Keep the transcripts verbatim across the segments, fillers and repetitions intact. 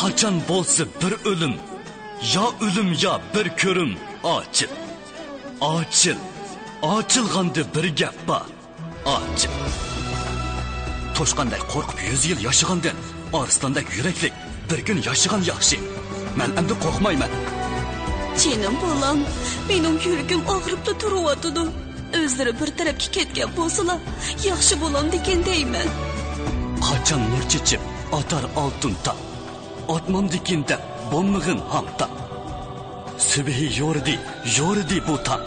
قاچان بولسا بىر ئۆلۈم، يا ئۆلۈم، يا بىر كۆرۈم. ئاچىل، ئاچىل، ئاچىلغاندا بىر گەپ بار. ئاچىل. توشقاندەك قورقۇپ يۈز يىل ياشىغاندىن، ئارسلاندەك يۈرەكلىك بىر كۈن ياشىغان ياخشى. مەن ئەمدى قورقمايمەن. جېنىم بالام، مېنىڭ يۈرىكىم ئاغرىپلا تۇرۇۋاتىدۇ. ئۆزلىرى بىر تەرەپكە كەتكەن بولسىلا، ياخشى بولامدىكىن دەيمەن. قاچان نۇر چېچىپ ئاتار ئالتۇن تاڭ، ئاتمامدىكىن دەپ بولمىغىن ھاڭ تاڭ. سۈبھى يورۇدى، يورۇدى بۇ تاڭ،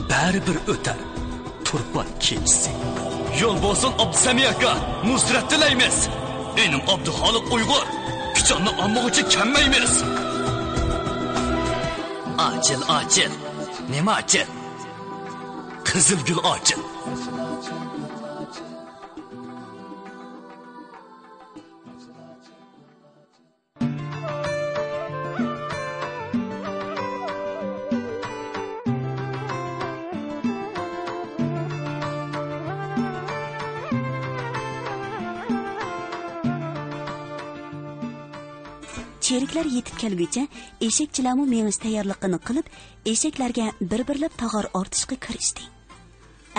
بەرىبىر ئۆتەر تۇرپان كېچىسى. يول بولسۇن ئابدۇسەمى ئاكا، نۇسرەت تىلەيمىز. ئىنىم ئابدۇخالىق ئۇيغۇر، پىچاننى ئالمىغۇچە كەممەيمىز. ئاچىل، ئاچىل، نېمە ئاچىل؟ قىزىل گۈل ئاچىل. چېرىكلەر يېتىپ كەلگۈچە ئېشەكچىلەرمۇ مېڭىش تەييارلىقىنى قىلىپ، ئېشەكلەرگە بىر-بىرلەپ تاغار ئارتىشقا كىرىشتى.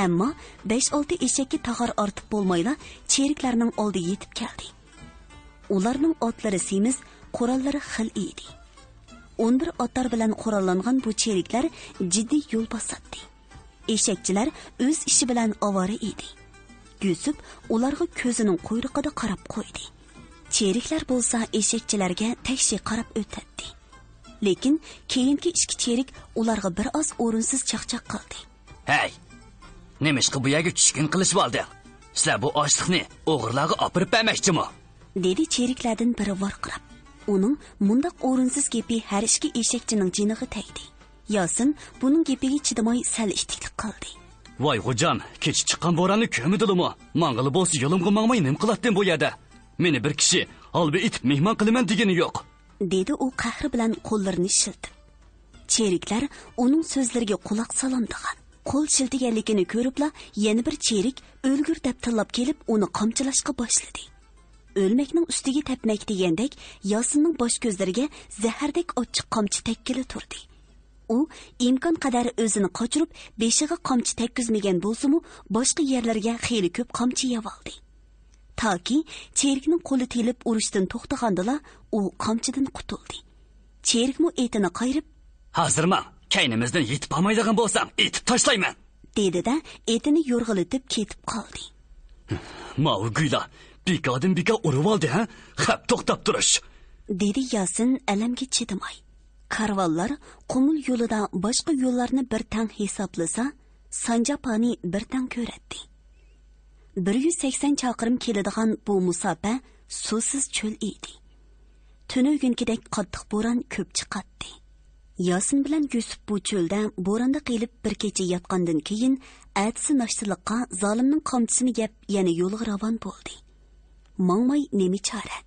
ئەمما بەش-ئالتە ئېشەككە تاغار ئارتىپ بولمايلا، چېرىكلەرنىڭ ئالدى يېتىپ كەلدى. ئۇلارنىڭ ئاتلىرى سېمىز، قوراللىرى خىل ئىدى. ئون بىر ئاتلار بىلەن قوراللانغان بۇ چېرىكلەر جىددىي يول باساتتى. ئېشەكچىلەر ئۆز ئىشى بىلەن ئاۋارە ئىدى. يۈسۈپ ئۇلارغا كۆزىنىڭ قۇيرۇقىدا قاراپ قويدى. چېرىكلەر بولسا ئېشەكچىلەرگە تەكشى قاراپ ئۆتەتتى. لېكىن كېيىنكى ئىككى چېرىك ئۇلارغا بىر ئاز ئورۇنسىز چاقچاق قىلدى. ھەي، نېمىشقا بۇ يەرگە چۈشكۈن قىلىشىۋالدىڭ؟ سىلەر بۇ ئاشلىقنى ئوغرىلارغا ئاپىرىپ بەرمەكچىمۇ؟ دېدى چېرىكلەردىن بىرى ۋارقىراپ. ئۇنىڭ مۇنداق ئورۇنسىز گېپى ھەر ئىككى ئېشەكچىنىڭ جېنىغا تەگدى. ياسىن بۇنىڭ گېپىگە چىدىماي سەل ئىتتىكلىك قىلدى. ۋاي خوجام، كېچە چىققان بوراننى كۆرمىدىلىمۇ؟ ماڭغىلى بولسا يولۇمغا ماڭماي نېمە قىلاتتىم بۇ يەردە؟ مېنى بىر كىشى ھالۋا ئېتىپ مېھمان قىلىمەن دېگىنى يوق. دېدى ئۇ قەھرى بىلەن قوللىرىنى شىلتىپ. چېرىكلەر ئۇنىڭ سۆزلىرىگە قۇلاق سالامدىغان، قول شىلتىگەنلىكىنى كۆرۈپلا يەنە بىر چېرىك ئۆلگۈر دەپ تىللاپ كېلىپ ئۇنى قامچىلاشقا باشلىدى. ئۆلمەكنىڭ ئۈستىگە تەپمەك دېگەندەك ياسىننىڭ باش كۆزلىرىگە زەھەردەك ئاچچىق قامچا تەگكىلى تۇردى. ئۇ ئىمكان قەدەر ئۆزىنى قاچۇرۇپ بېشىغا قامچا تەگكۈزمىگەن بولسىمۇ باشقا يەرلىرىگە خېلى كۆپ قامچا يەۋالدى. تاكى چېرىكنىڭ قولى تېلىپ ئۇرۇشتىن توختىغاندىلا ئۇ قامچىدىن قۇتۇلدى. چېرىكمۇ ئېتىنى قايرىپ، ھازىر ماڭ، كەينىمىزدىن يېتىپ بارمايدىغان بولساڭ ئېتىپ تاشلايمەن. دېدى-دە، ئېتىنى يورغىلىتىپ كېتىپ قالدى. ماۋۇ گۇيلا بىكاردىن بىكار ئۇرۇۋالدى ھە؟ خەپ توختاپ تۇرۇش. دېدى ياسىن ئەلەمگە چىدىماي. كارۋانلار قۇمۇل يولىدا باشقا يوللارنى بىر تەڭ ھېسابلىسا، سانجاپانى بىر تەڭ كۆرەتتى. بىر يۈز سەكسەن چاقىرىم كېلىدىغان بۇ مۇساپە سۇسىز چۆل ئىدى. تۈنۈگۈنكىدەك قاتتىق بوران كۆپ چىقاتتى. ياسىن بىلەن يۈسۈپ بۇ چۆلدە بوراندا قېلىپ بىر كېچە ياتقاندىن كېيىن، ئەتىسى ناشتىلىققا زالىمنىڭ قامچىسىنى يەپ يەنە يولغا راۋان بولدى. ماڭماي نېمە چارە؟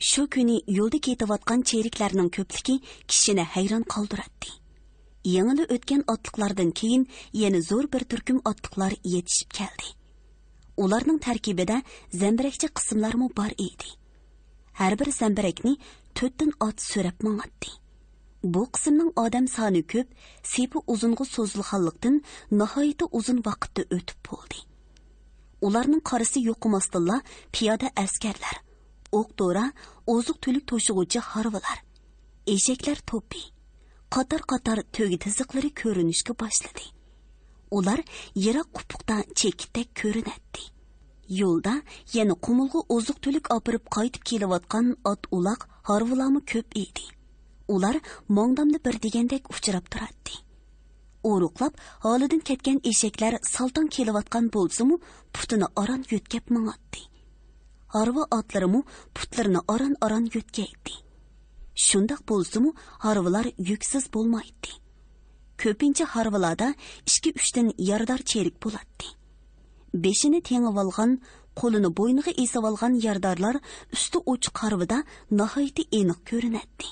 شۇ كۈنى يولدا كېتىۋاتقان چېرىكلەرنىڭ كۆپلۈكى كىشىنى ھەيران قالدۇراتتى. يېڭىلا ئۆتكەن ئاتلىقلاردىن كېيىن يەنە زور بىر تۈركۈم ئاتلىقلار يېتىشىپ كەلدى. ئۇلارنىڭ تەركىبىدە زەمبىرەكچە قىسىملارمۇ بار ئىدى. ھەر بىر زەمبىرەكنى تۆتتىن ئات سۆرەپ ماڭاتتى. بۇ قىسىمنىڭ ئادەم سانى كۆپ، سېپى ئۇزۇنغا سوزۇلغانلىقتىن، ناھايىتى ئۇزۇن ۋاقىتتا ئۆتۈپ بولدى. ئۇلارنىڭ قارىسى يوقىماستىنلا، پىيادە ئەسكەرلەر، ئوق-دورا، ئوزۇق-تۈلۈك توشۇغۇچى ھارۋىلار، ئېشەكلەر توپى، قاتار-قاتار تۆگە تىزىقلىرى كۆرۈنۈشكە باشلىدى. ئۇلار يىراق ئۇپۇقتا چېكىتتەك كۆرۈنەتتى. يولدا يەنە قۇمۇلغا ئوزۇق-تۈلۈك ئاپىرىپ قايتىپ كېلىۋاتقان ئات-ئۇلاق، ھارۋىلارمۇ كۆپ ئىدى. ئۇلار ماڭدامدا بىر دېگەندەك ئۇچراپ تۇراتتى. ئورۇقلاپ ھالىدىن كەتكەن ئېشەكلەر سالتاڭ كېلىۋاتقان بولسىمۇ، پۇتىنى ئاران يۆتكەپ ماڭاتتى. ھارۋا ئاتلىرىمۇ پۇتلىرىنى ئاران-ئاران يۆتكەيتتى. شۇنداق بولسىمۇ، ھارۋىلار يۈكسىز بولمايتتى. كۆپىنچە ھارۋىلاردا ئىككى-ئۈچتىن يارىدار چېرىك بولاتتى. بېشىنى تېڭىۋالغان، قولىنى بوينىغا ئېسىۋالغان يارىدارلار ئۈستى ئوچۇق ھارۋىدا ناھايىتى ئېنىق كۆرۈنەتتى.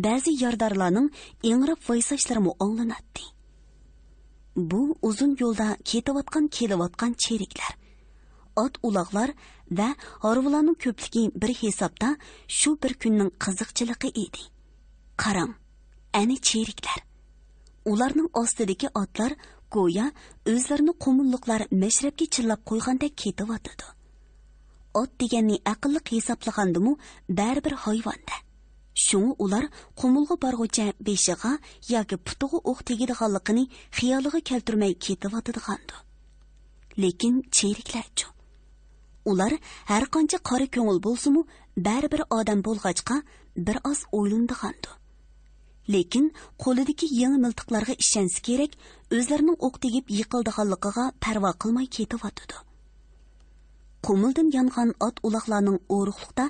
بەزى يارىدارلارنىڭ ئىڭراپ ۋايساشلىرىمۇ ئاڭلىناتتى. بۇ ئۇزۇن يولدا كېتىۋاتقان، كېلىۋاتقان چېرىكلەر. ئات-ئۇلاغلار ۋە ھارۋىلارنىڭ كۆپلۈكى بىر ھېسابتا شۇ بىر كۈننىڭ قىزىقچىلىقى ئىدى. قاراڭ، ئەنە چېرىكلەر. ئۇلارنىڭ ئاستىدىكى ئاتلار گويا ئۆزلىرىنى قۇمۇللۇقلار مەشرەپكە چىللاپ قويغاندەك كېتىۋاتىدۇ. ئات دېگەننى ئەقىللىق ھېسابلىغاندىمۇ بەرىبىر ھايۋان-دە. شۇڭا ئۇلار قۇمۇلغا بارغۇچە بېشىغا ياكى پۇتىغا ئوق تېگىدىغانلىقىنى خىيالىغا كەلتۈرمەي كېتىۋاتىدىغاندۇ. لېكىن چېرىكلەرچۇ؟ ئۇلار ھەرقانچە قارا كۆڭۈل بولسىمۇ، بەرىبىر ئادەم بولغاچقا، بىر ئاز ئويلىنىدىغاندۇ. لېكىن قولىدىكى يېڭى مىلتىقلارغا ئىشەنسە كېرەك، ئۆزلىرىنىڭ ئوق تېگىپ يىقىلىدىغانلىقىغا پەرۋا قىلماي كېتىۋاتىدۇ. قۇمۇلدىن يانغان ئات-ئۇلاغلارنىڭ ئورۇقلۇقتا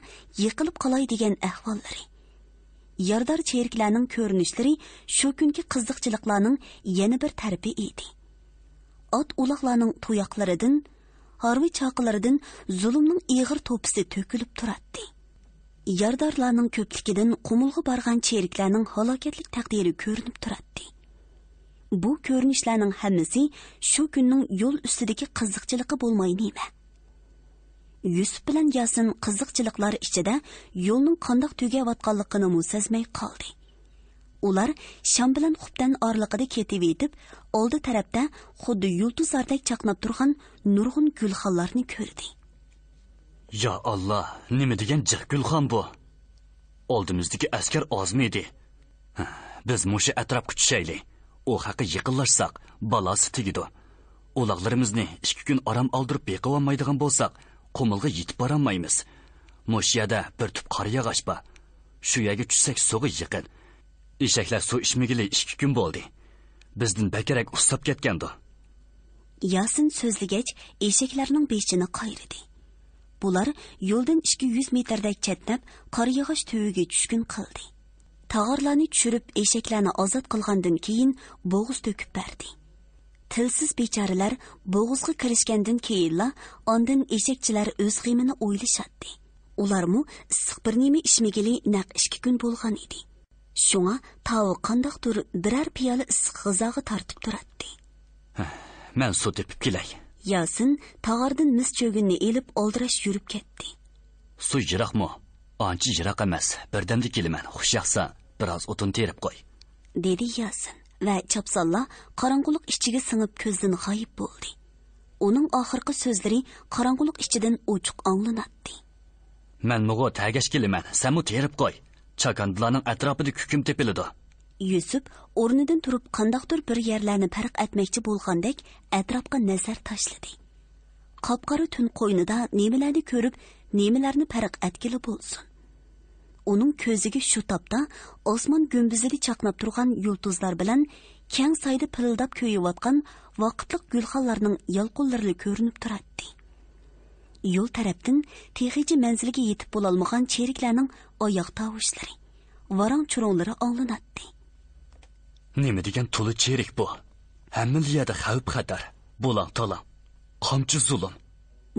يىقىلىپ قالاي دېگەن ئەھۋاللىرى. يارىدار چېرىكلەرنىڭ كۆرۈنۈشلىرى شۇ كۈنكى قىزىقچىلىقلارنىڭ يەنە بىر تەرىپى ئىدى. ئات-ئۇلاغلارنىڭ تۇياقلىرىدىن، ھارۋا چاقىلىرىدىن زۇلۇمنىڭ ئېغىر توپىسى تۆكۈلۈپ تۇراتتى. يارىدارلارنىڭ كۆپلۈكىدىن قۇمۇلغا بارغان چېرىكلەرنىڭ ھالاكەتلىك تەقدىرى كۆرۈنۈپ تۇراتتى. بۇ كۆرۈنۈشلەرنىڭ ھەممىسى شۇ كۈننىڭ يول ئۈستىدىكى قىزىقچىلىقى بولماي نېمە؟ يۈسۈپ بىلەن ياسىن قىزىقچىلىقلار ئىچىدە يولنىڭ قانداق تۈگەۋاتقانلىقىنىمۇ سەزمەي قالدى. ئۇلار شام بىلەن خۇپتەن ئارىلىقىدا كېتىۋېتىپ، ئالدى تەرەپتە خۇددى يۇلتۇزلاردەك چاقناپ تۇرغان نۇرغۇن گۈلخانلارنى كۆردى. يا ئاللا، نېمە دېگەن جىق گۈلخان بۇ! ئالدىمىزدىكى ئەسكەر ئازمىدى. بىز مۇشۇ ئەتراپقا چۈشەيلى. ئۇ خەققە يېقىنلاشساق، بالاسى تېگىدۇ. ئۇلاغلىرىمىزنى ئىككى كۈن ئارام ئالدۇرۇپ بېقىۋالمايدىغان بولساق، قۇمۇلغا يېتىپ بارالمايمىز. مۇشۇ يەردە بىر تۈپ قارا ياغاچ بار. شۇ يەرگە چۈشسەك، سۇغا يېقىن. ئېشەكلەر سۇ ئىچمىگىلى ئىككى كۈن بولدى. بىزدىن بەكرەك ئۇسساپ كەتكەندۇ. ياسىن سۆزلىگەچ، ئېشەكلەرنىڭ بېشىنى قايرىدى. بۇلار يولدىن ئىككى يۈز مېتىردەك چەتنەپ، قارا ياغاچ تۈۋىگە چۈشكۈن قىلدى. تاغارلارنى چۈشۈرۈپ، ئېشەكلەرنى ئازاد قىلغاندىن كېيىن، بوغۇز تۆكۈپ بەردى. تىلسىز بىچارىلەر بوغۇزغا كىرىشكەندىن كېيىنلا، ئاندىن ئېشەكچىلەر ئۆز غېمىنى ئويلىشاتتى. ئۇلارمۇ ئىسسىق بىر نېمە ئىچمىگىلى نەق ئىككى كۈن بولغان ئىدى. شۇڭا تاۋى قانداقتۇر بىرەر پىيالە ئىسسىق غىزاغا تارتىپ تۇراتتى. مەن سۇ تېپىپ كېلەي. ياسىن تاغاردىن مىس چۆگۈننى ئېلىپ، ئالدىراش يۈرۈپ كەتتى. سۇ يىراقمۇ؟ ئانچە يىراق ئەمەس، بىردەمدە كېلىمەن، خۇش ياقسا، بىراز ئوتۇن تېرىپ قوي. دېدى ياسىن ۋە چاپسانلا قاراڭغۇلۇق ئىچىگە سىڭىپ، كۆزدىن غايىب بولدى. ئۇنىڭ ئاخىرقى سۆزلىرى قاراڭغۇلۇق ئىچىدىن ئوچۇق ئاڭلىناتتى. مەنمۇغۇ تەگەش كېلىمەن، سەنمۇ تېرىپ قوي. چاكاندىلارنىڭ ئەتراپىدا كۈكۈم تېپىلىدۇ. يۈسۈپ ئورنىدىن تۇرۇپ، قانداقتۇر بىر يەرلەرنى پەرق ئەتمەكچى بولغاندەك ئەتراپقا نەزەر تاشلىدى. قاپقارا تۈن قوينىدا نېمىلەرنى كۆرۈپ، نېمىلەرنى پەرق ئەتكىلى بولسۇن. ئۇنىڭ كۆزىگە شۇ تاپتا ئاسمان گۈمبىزىدە چاقناپ تۇرغان يۇلتۇزلار بىلەن كەڭ سايدا پىرىلداپ كۆيۈۋاتقان ۋاقىتلىق گۈلخانلارنىڭ يالقۇنلىرىلا كۆرۈنۈپ تۇراتتى. يول تەرەپتىن تېخىچە مەنزىلگە يېتىپ بولالمىغان چېرىكلەرنىڭ ئاياغ تاۋۇشلىرى، ۋاراڭ-چۇرۇڭلىرى ئاڭلىناتتى. نېمە دېگەن تولا چېرىك بۇ! ھەممىلا يەردە خەۋپ-خەتەر، بولاڭ-تالاڭ، قامچى-زۇلۇم.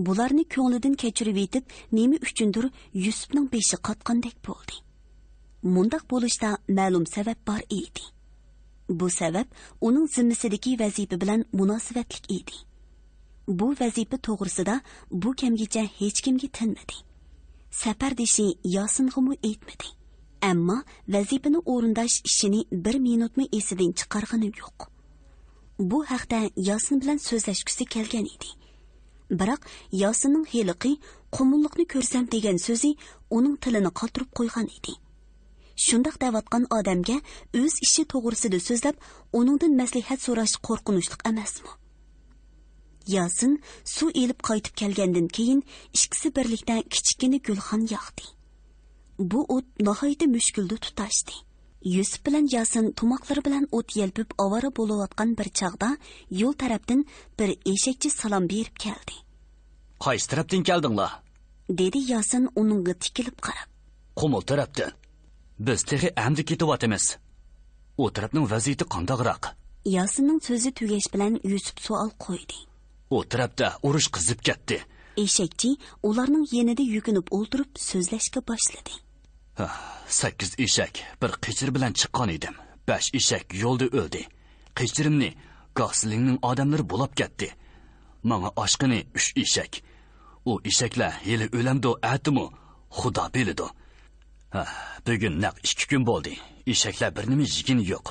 بۇلارنى كۆڭلىدىن كەچۈرۈۋېتىپ، نېمە ئۈچۈندۇر يۈسۈپنىڭ بېشى قاتقاندەك بولدى. مۇنداق بولۇشتا مەلۇم سەۋەب بار ئىدى. بۇ سەۋەب ئۇنىڭ زىممىسىدىكى ۋەزىپە بىلەن مۇناسىۋەتلىك ئىدى. بۇ ۋەزىپە توغرىسىدا بۇ كەمگىچە ھېچكىمگە تىنمىدى. سەپەردىشى ياسىنغىمۇ ئېيتمىدى. ئەمما ۋەزىپىنى ئورۇنداش ئىشىنى بىر مىنۇتمۇ ئېسىدىن چىقارغىنى يوق. بۇ ھەقتە ياسىن بىلەن سۆزلەشكۈسى كەلگەن ئىدى. بىراق ياسىننىڭ ھېلىقى قۇمۇللۇقنى كۆرسەم دېگەن سۆزى ئۇنىڭ تىلىنى قاتۇرۇپ قويغان ئىدى. شۇنداق دەۋاتقان ئادەمگە ئۆز ئىشى توغرىسىدا سۆزلەپ، ئۇنىڭدىن مەسلىھەت سوراش قورقۇنچلۇق ئەمەسمۇ؟ ياسىن سۇ ئېلىپ قايتىپ كەلگەندىن كېيىن، ئىككىسى بىرلىكتە كىچىككىنە گۈلخان ياقتى. بۇ ئوت ناھايىتى مۈشكۈلدە تۇتاشتى. يۈسۈپ بىلەن ياسىن تۇماقلىرى بىلەن ئوت يەلپۈپ ئاۋارە بولۇۋاتقان بىر چاغدا، يول تەرەپتىن بىر ئېشەكچى سالام بېرىپ كەلدى. قايسى تەرەپتىن كەلدىڭلار؟ دېدى ياسىن ئۇنىڭغا تىكىلىپ قاراپ. قۇمۇل تەرەپتىن. بىز تېخى ئەمدى كېتىۋاتىمىز. ئۇ تەرەپنىڭ ۋەزىيىتى قانداقراق؟ ياسىننىڭ سۆزى تۈگەش بىلەن يۈسۈپ سوئال قويدى. ئۇ تەرەپتە ئۇرۇش قىزىپ كەتتى. ئېشەكچى ئۇلارنىڭ يېنىدا يۈكۈنۈپ ئولتۇرۇپ سۆزلەشكە باشلىدى. ھە، سەككىز ئېشەك، بىر قېچىر بىلەن چىققان ئىدىم. بەش ئېشەك يولدا ئۆلدى. قېچىرىمنى گاھسىلىڭنىڭ ئادەملىرى بۇلاپ كەتتى. ماڭا ئاشقىنى ئۈچ ئېشەك. ئۇ ئېشەكلەر ھېلى ئۆلەمدۇ، ئەتىمۇ؟ خۇدا بىلىدۇ. ھە، بۈگۈن نەق ئىككى كۈن بولدى. ئېشەكلەر بىر نېمە يېگىنى يوق.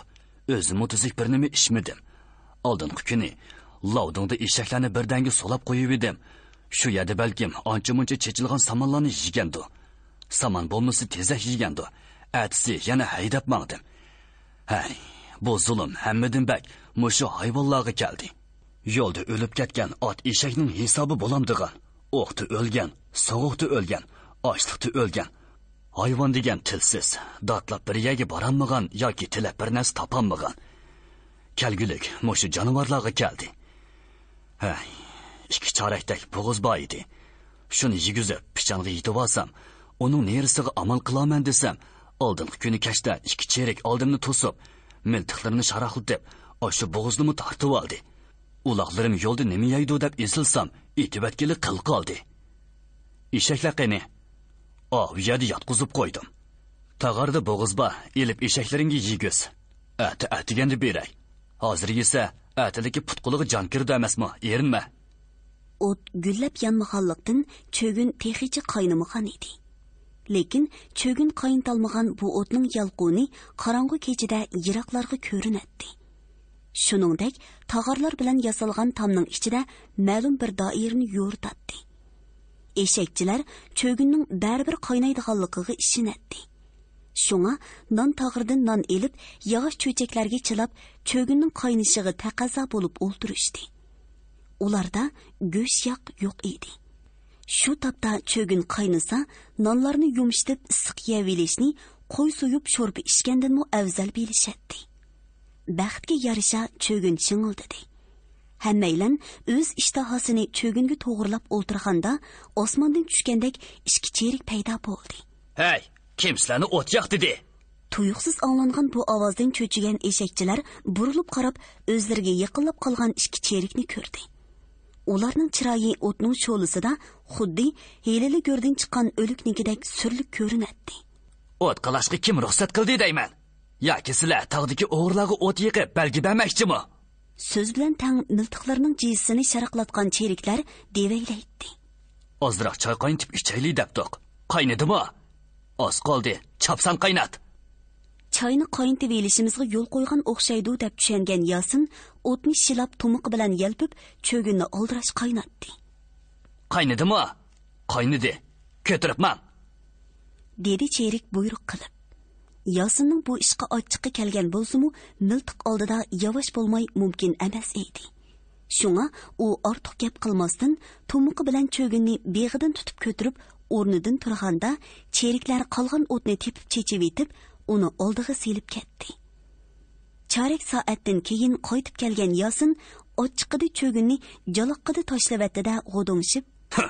ئۆزۈممۇ تۈزۈك بىر نېمە ئىچمىدىم. ئالدىنقى كۈنى لاۋدۇڭدا ئېشەكلەرنى بىردەمگە سولاپ قويۇۋىدىم. شۇ يەردە بەلكىم ئانچە-مۇنچە چېچىلغان سامانلارنى يېگەندۇ. سامان بولمىسا تېزەك يېگەندۇ. ئەتىسى يەنە ھەيدەپ ماڭدىم. ھەي، بۇ زۇلۇم ھەممىدىن بەك مۇشۇ ھايۋانلارغا كەلدى. يولدا ئۆلۈپ كەتكەن ئات ئېشەكنىڭ ھېسابى بولامدىغان؟ ئوقتا ئۆلگەن، سوغۇقتا ئۆلگەن، ئاچلىقتا ئۆلگەن. ھايۋان دېگەن تىلسىز، داتلاپ بىر يەرگە بارالمىغان ياكى تىلەپ بىر نەرسە تاپالمىغان. كەلگۈلۈك مۇشۇ جانىۋارلارغا كەلدى. ھەي، ئىككى چارەكتەك بوغۇز بار ئىدى. شۇنى يېگۈزۈپ، پىچانغا يېتىۋالسام، ئۇنىڭ نېرىسىغا ئامال قىلارمەن دېسەم، ئالدىنقى كۈنى كەچتە ئىككى چېرىك ئالدىمنى توسۇپ، مىلتىقلىرىنى شاراقلىتىپ، ئاشۇ بوغۇزنىمۇ تارتىۋالدى. ئۇلاغلىرىم يولدا نېمە يەيدۇ دەپ ئېسىلسام، ئېتىۋەتكىلى قىل قالدى. ئېشەكلەر قېنى؟ ئاۋۇ يەردە ياتقۇزۇپ قويدۇم. تاغاردا بوغۇز بار، ئېلىپ ئېشەكلىرىڭگە يېگۈز. ئەتە ئەتىگەندە بېرەي. ھازىر يېسە، ئەتىلىكى پۇت-قولىغا جان كىرىدۇ ئەمەسمۇ، ئېرىنمە. ئوت گۈللەپ يانمىغانلىقتىن، چۆگۈن تېخىچە قاينىمىغان ئىدى. لېكىن چۆگۈن قاينىتالمىغان بۇ ئوتنىڭ يالقۇنى قاراڭغۇ كېچىدە يىراقلارغا كۆرۈنەتتى. شۇنىڭدەك تاغارلار بىلەن ياسالغان تامنىڭ ئىچىدە مەلۇم بىر دائىرىنى يورۇتاتتى. ئېشەكچىلەر چۆگۈننىڭ بەرىبىر قاينايدىغانلىقىغا ئىشىنەتتى. شۇڭا نان تاغىرىدىن نان ئېلىپ، ياغاچ چۆچەكلەرگە چىلاپ، چۆگۈننىڭ قاينىشىغا تەقەززا بولۇپ ئولتۇرۇشتى. ئۇلاردا گۆش-ياغ يوق ئىدى. شۇ تاپتا چۆگۈن قاينىسا، نانلارنى يۇمشىتىپ ئىسسىق يەۋېلىشنى، قوي سويۇپ شورپا ئىچكەندىنمۇ ئەۋزەل بىلىشەتتى. بەختكە يارىشا چۆگۈن شىڭىلدىدى. ھەممەيلەن ئۆز ئىشتىھاسىنى چۆگۈنگە توغرىلاپ ئولتۇرغاندا، ئاسماندىن چۈشكەندەك ئىككى چېرىك پەيدا بولدى. ھەي، كىم سىلەرنى ئوت ياق دېدى؟ تۇيۇقسىز ئاڭلانغان بۇ ئاۋازدىن چۆچۈگەن ئېشەكچىلەر بۇرۇلۇپ قاراپ، ئۆزلىرىگە يېقىنلاپ قالغان ئىككى چېرىكنى كۆردى. ئۇلارنىڭ چىرايى ئوتنىڭ شولىسىدا خۇددى ھېلىلا گۆردىن چىققان ئۆلۈكنىڭكىدەك سۈرلۈك كۆرۈنەتتى. ئوت قالاشقا كىم رۇخسەت قىلدى دەيمەن؟ ياكى سىلەر تاغدىكى ئوغرىلارغا ئوت يېقىپ، بەلگە بەرمەكچىمۇ؟ سۆز بىلەن تەڭ مىلتىقلىرىنىڭ جىسىسىنى شاراقلاتقان چېرىكلەر دېۋەيلەيتتى. ئازراق چاي قاينىتىپ ئىچەيلى دەپتۇق. قاينىدىمۇ؟ ئاز قالدى، چاپسان قاينات. چاينى قاينىتىۋېلىشىمىزغا يول قويغان ئوخشايدۇ دەپ چۈشەنگەن ياسىن ئوتنى شىلاپ تۇمىقى بىلەن يەلپۈپ، چۆگۈننى ئالدىراش قايناتتى. قاينىدىمۇ؟ قاينىدى. كۆتۈرۈپ ماڭ! دېدى چېرىك بۇيرۇق قىلىپ. ياسىننىڭ بۇ ئىشقا ئاچچىقى كەلگەن بولسىمۇ، مىلتىق ئالدىدا ياۋاش بولماي مۇمكىن ئەمەس ئىدى. شۇڭا ئۇ ئارتۇق گەپ قىلماستىن، تۇمىقى بىلەن چۆگۈننى بېغىدىن تۇتۇپ كۆتۈرۈپ، ئورنىدىن تۇرغاندا، چېرىكلەر قالغان ئوتنى تېپىپ چېچىۋېتىپ، ئۇنى ئالدىغا سېلىپ كەتتى. چارەك سائەتتىن كېيىن قايتىپ كەلگەن ياسىن ئاچچىقىدا چۆگۈننى جالاققىدا تاشلىۋەتتى-دە، غودۇڭشىپ، ھە،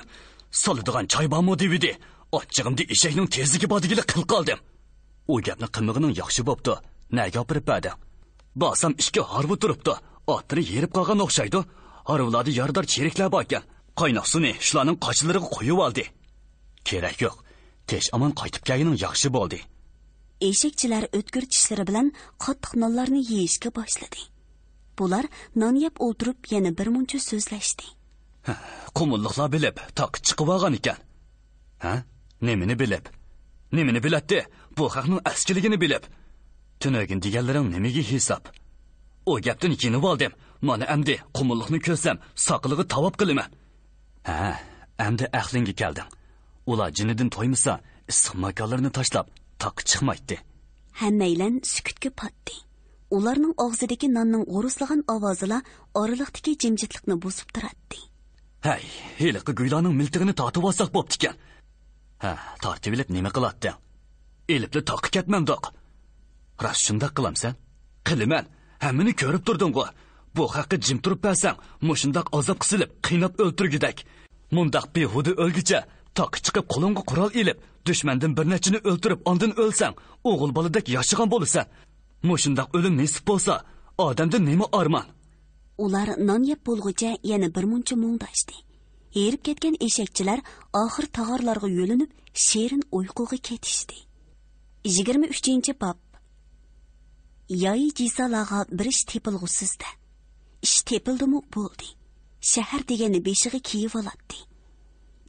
سالىدىغان چاي بارمۇ دېۋىدى. ئاچچىقىمدا ئېشەكنىڭ تېزىگە بار دېگىلى قىل قالدىم. ئۇ گەپنى قىلمىغىنىڭ ياخشى بوپتۇ. نەگە ئاپىرىپ بەردىڭ؟ بارسام ئىككى ھارۋا تۇرۇپتۇ. ئاتلىرى ھېرىپ قالغان ئوخشايدۇ. ھارۋىلاردا يارىدار چېرىكلەر باركەن. قايناق سۇنى شۇلارنىڭ قاچىلىرىغا قويۇۋالدى. كېرەك يوق. تىنچ ئامان قايتىپ كەلگىنىڭ ياخشى بولدى. ئېشەكچىلەر ئۆتكۈر چىشلىرى بىلەن قاتتىق نانلارنى يېيىشكە باشلىدى. بۇلار نان يەپ ئولتۇرۇپ يەنە بىر مۇنچە سۆزلەشتى. ھە، قۇمۇللۇقلار بىلىپ تاغقا چىقىۋالغان ئىكەن. ھە؟ نېمىنى بىلىپ؟ نېمىنى بىلەتتى؟ بۇ خەقنىڭ ئەسكىلىكىنى بىلىپ. تۈنۈگۈن دېگەنلىرىڭ نېمىگە ھېساب؟ ئۇ گەپتىن يېنىۋالدىم. مانا ئەمدى قۇمۇللۇقنى كۆرسەم، ساقىلىغا تاۋاپ قىلىمەن. ھە، ئەمدى ئەقلىڭگە كەلدىڭ. ئۇلار جېنىدىن تويمىسا، ئىسسىق ماكانلىرىنى تاشلاپ، تاغقا چىقمايتتى. ھەممەيلەن سۈكۈتكە پاتتى. ئۇلارنىڭ ئاغزىدىكى ناننىڭ غورۇسلىغان ئاۋازىلا ئارىلىقتىكى جىمجىتلىقنى بۇزۇپ تۇراتتى. ھەي، ھېلىقى گۇيلانىڭ مىلتىقىنى تارتىۋالساق بوپتىكەن. ھە، تارتىۋېلىپ نېمە قىلاتتىڭ؟ ئېلىپلا تاغقا كەتمەمدۇق؟ راست شۇنداق قىلامسەن؟ قىلىمەن. ھەممىنى كۆرۈپ تۇردۇڭغۇ. بۇ خەققە جىم تۇرۇپ بەرسەڭ، مۇشۇنداق ئازابقا سېلىپ، قىيناپ ئۆلتۈرگۈدەك. مۇنداق بىھۇدە ئۆلگۈچە، تاغقا چىقىپ قولۇڭغا قورال ئېلىپ، دۈشمەندىن بىر نەچچىنى ئۆلتۈرۈپ، ئاندىن ئۆلسەڭ، ئوغۇل بالىدەك ياشىغان بولىسەن. مۇشۇنداق ئۆلۈم نېسىپ بولسا، ئادەمدە نېمە ئارمان؟ ئۇلار نان يەپ بولغۇچە يەنە بىر مۇنچە مۇڭداشتى. ھېرىپ كەتكەن ئېشەكچىلەر ئاخىر تاغارلارغا يۆلىنىپ، شېرىن ئۇيقۇغا كېتىشتى. يىگىرمە ئۈچىنچى باب. يايى جىسالاغا بىر ئىش تېپىلغۇسىز-دە. ئىش تېپىلدىمۇ بولدى. شەھەر دېگەننى بېشىغا كىيىۋالاتتى.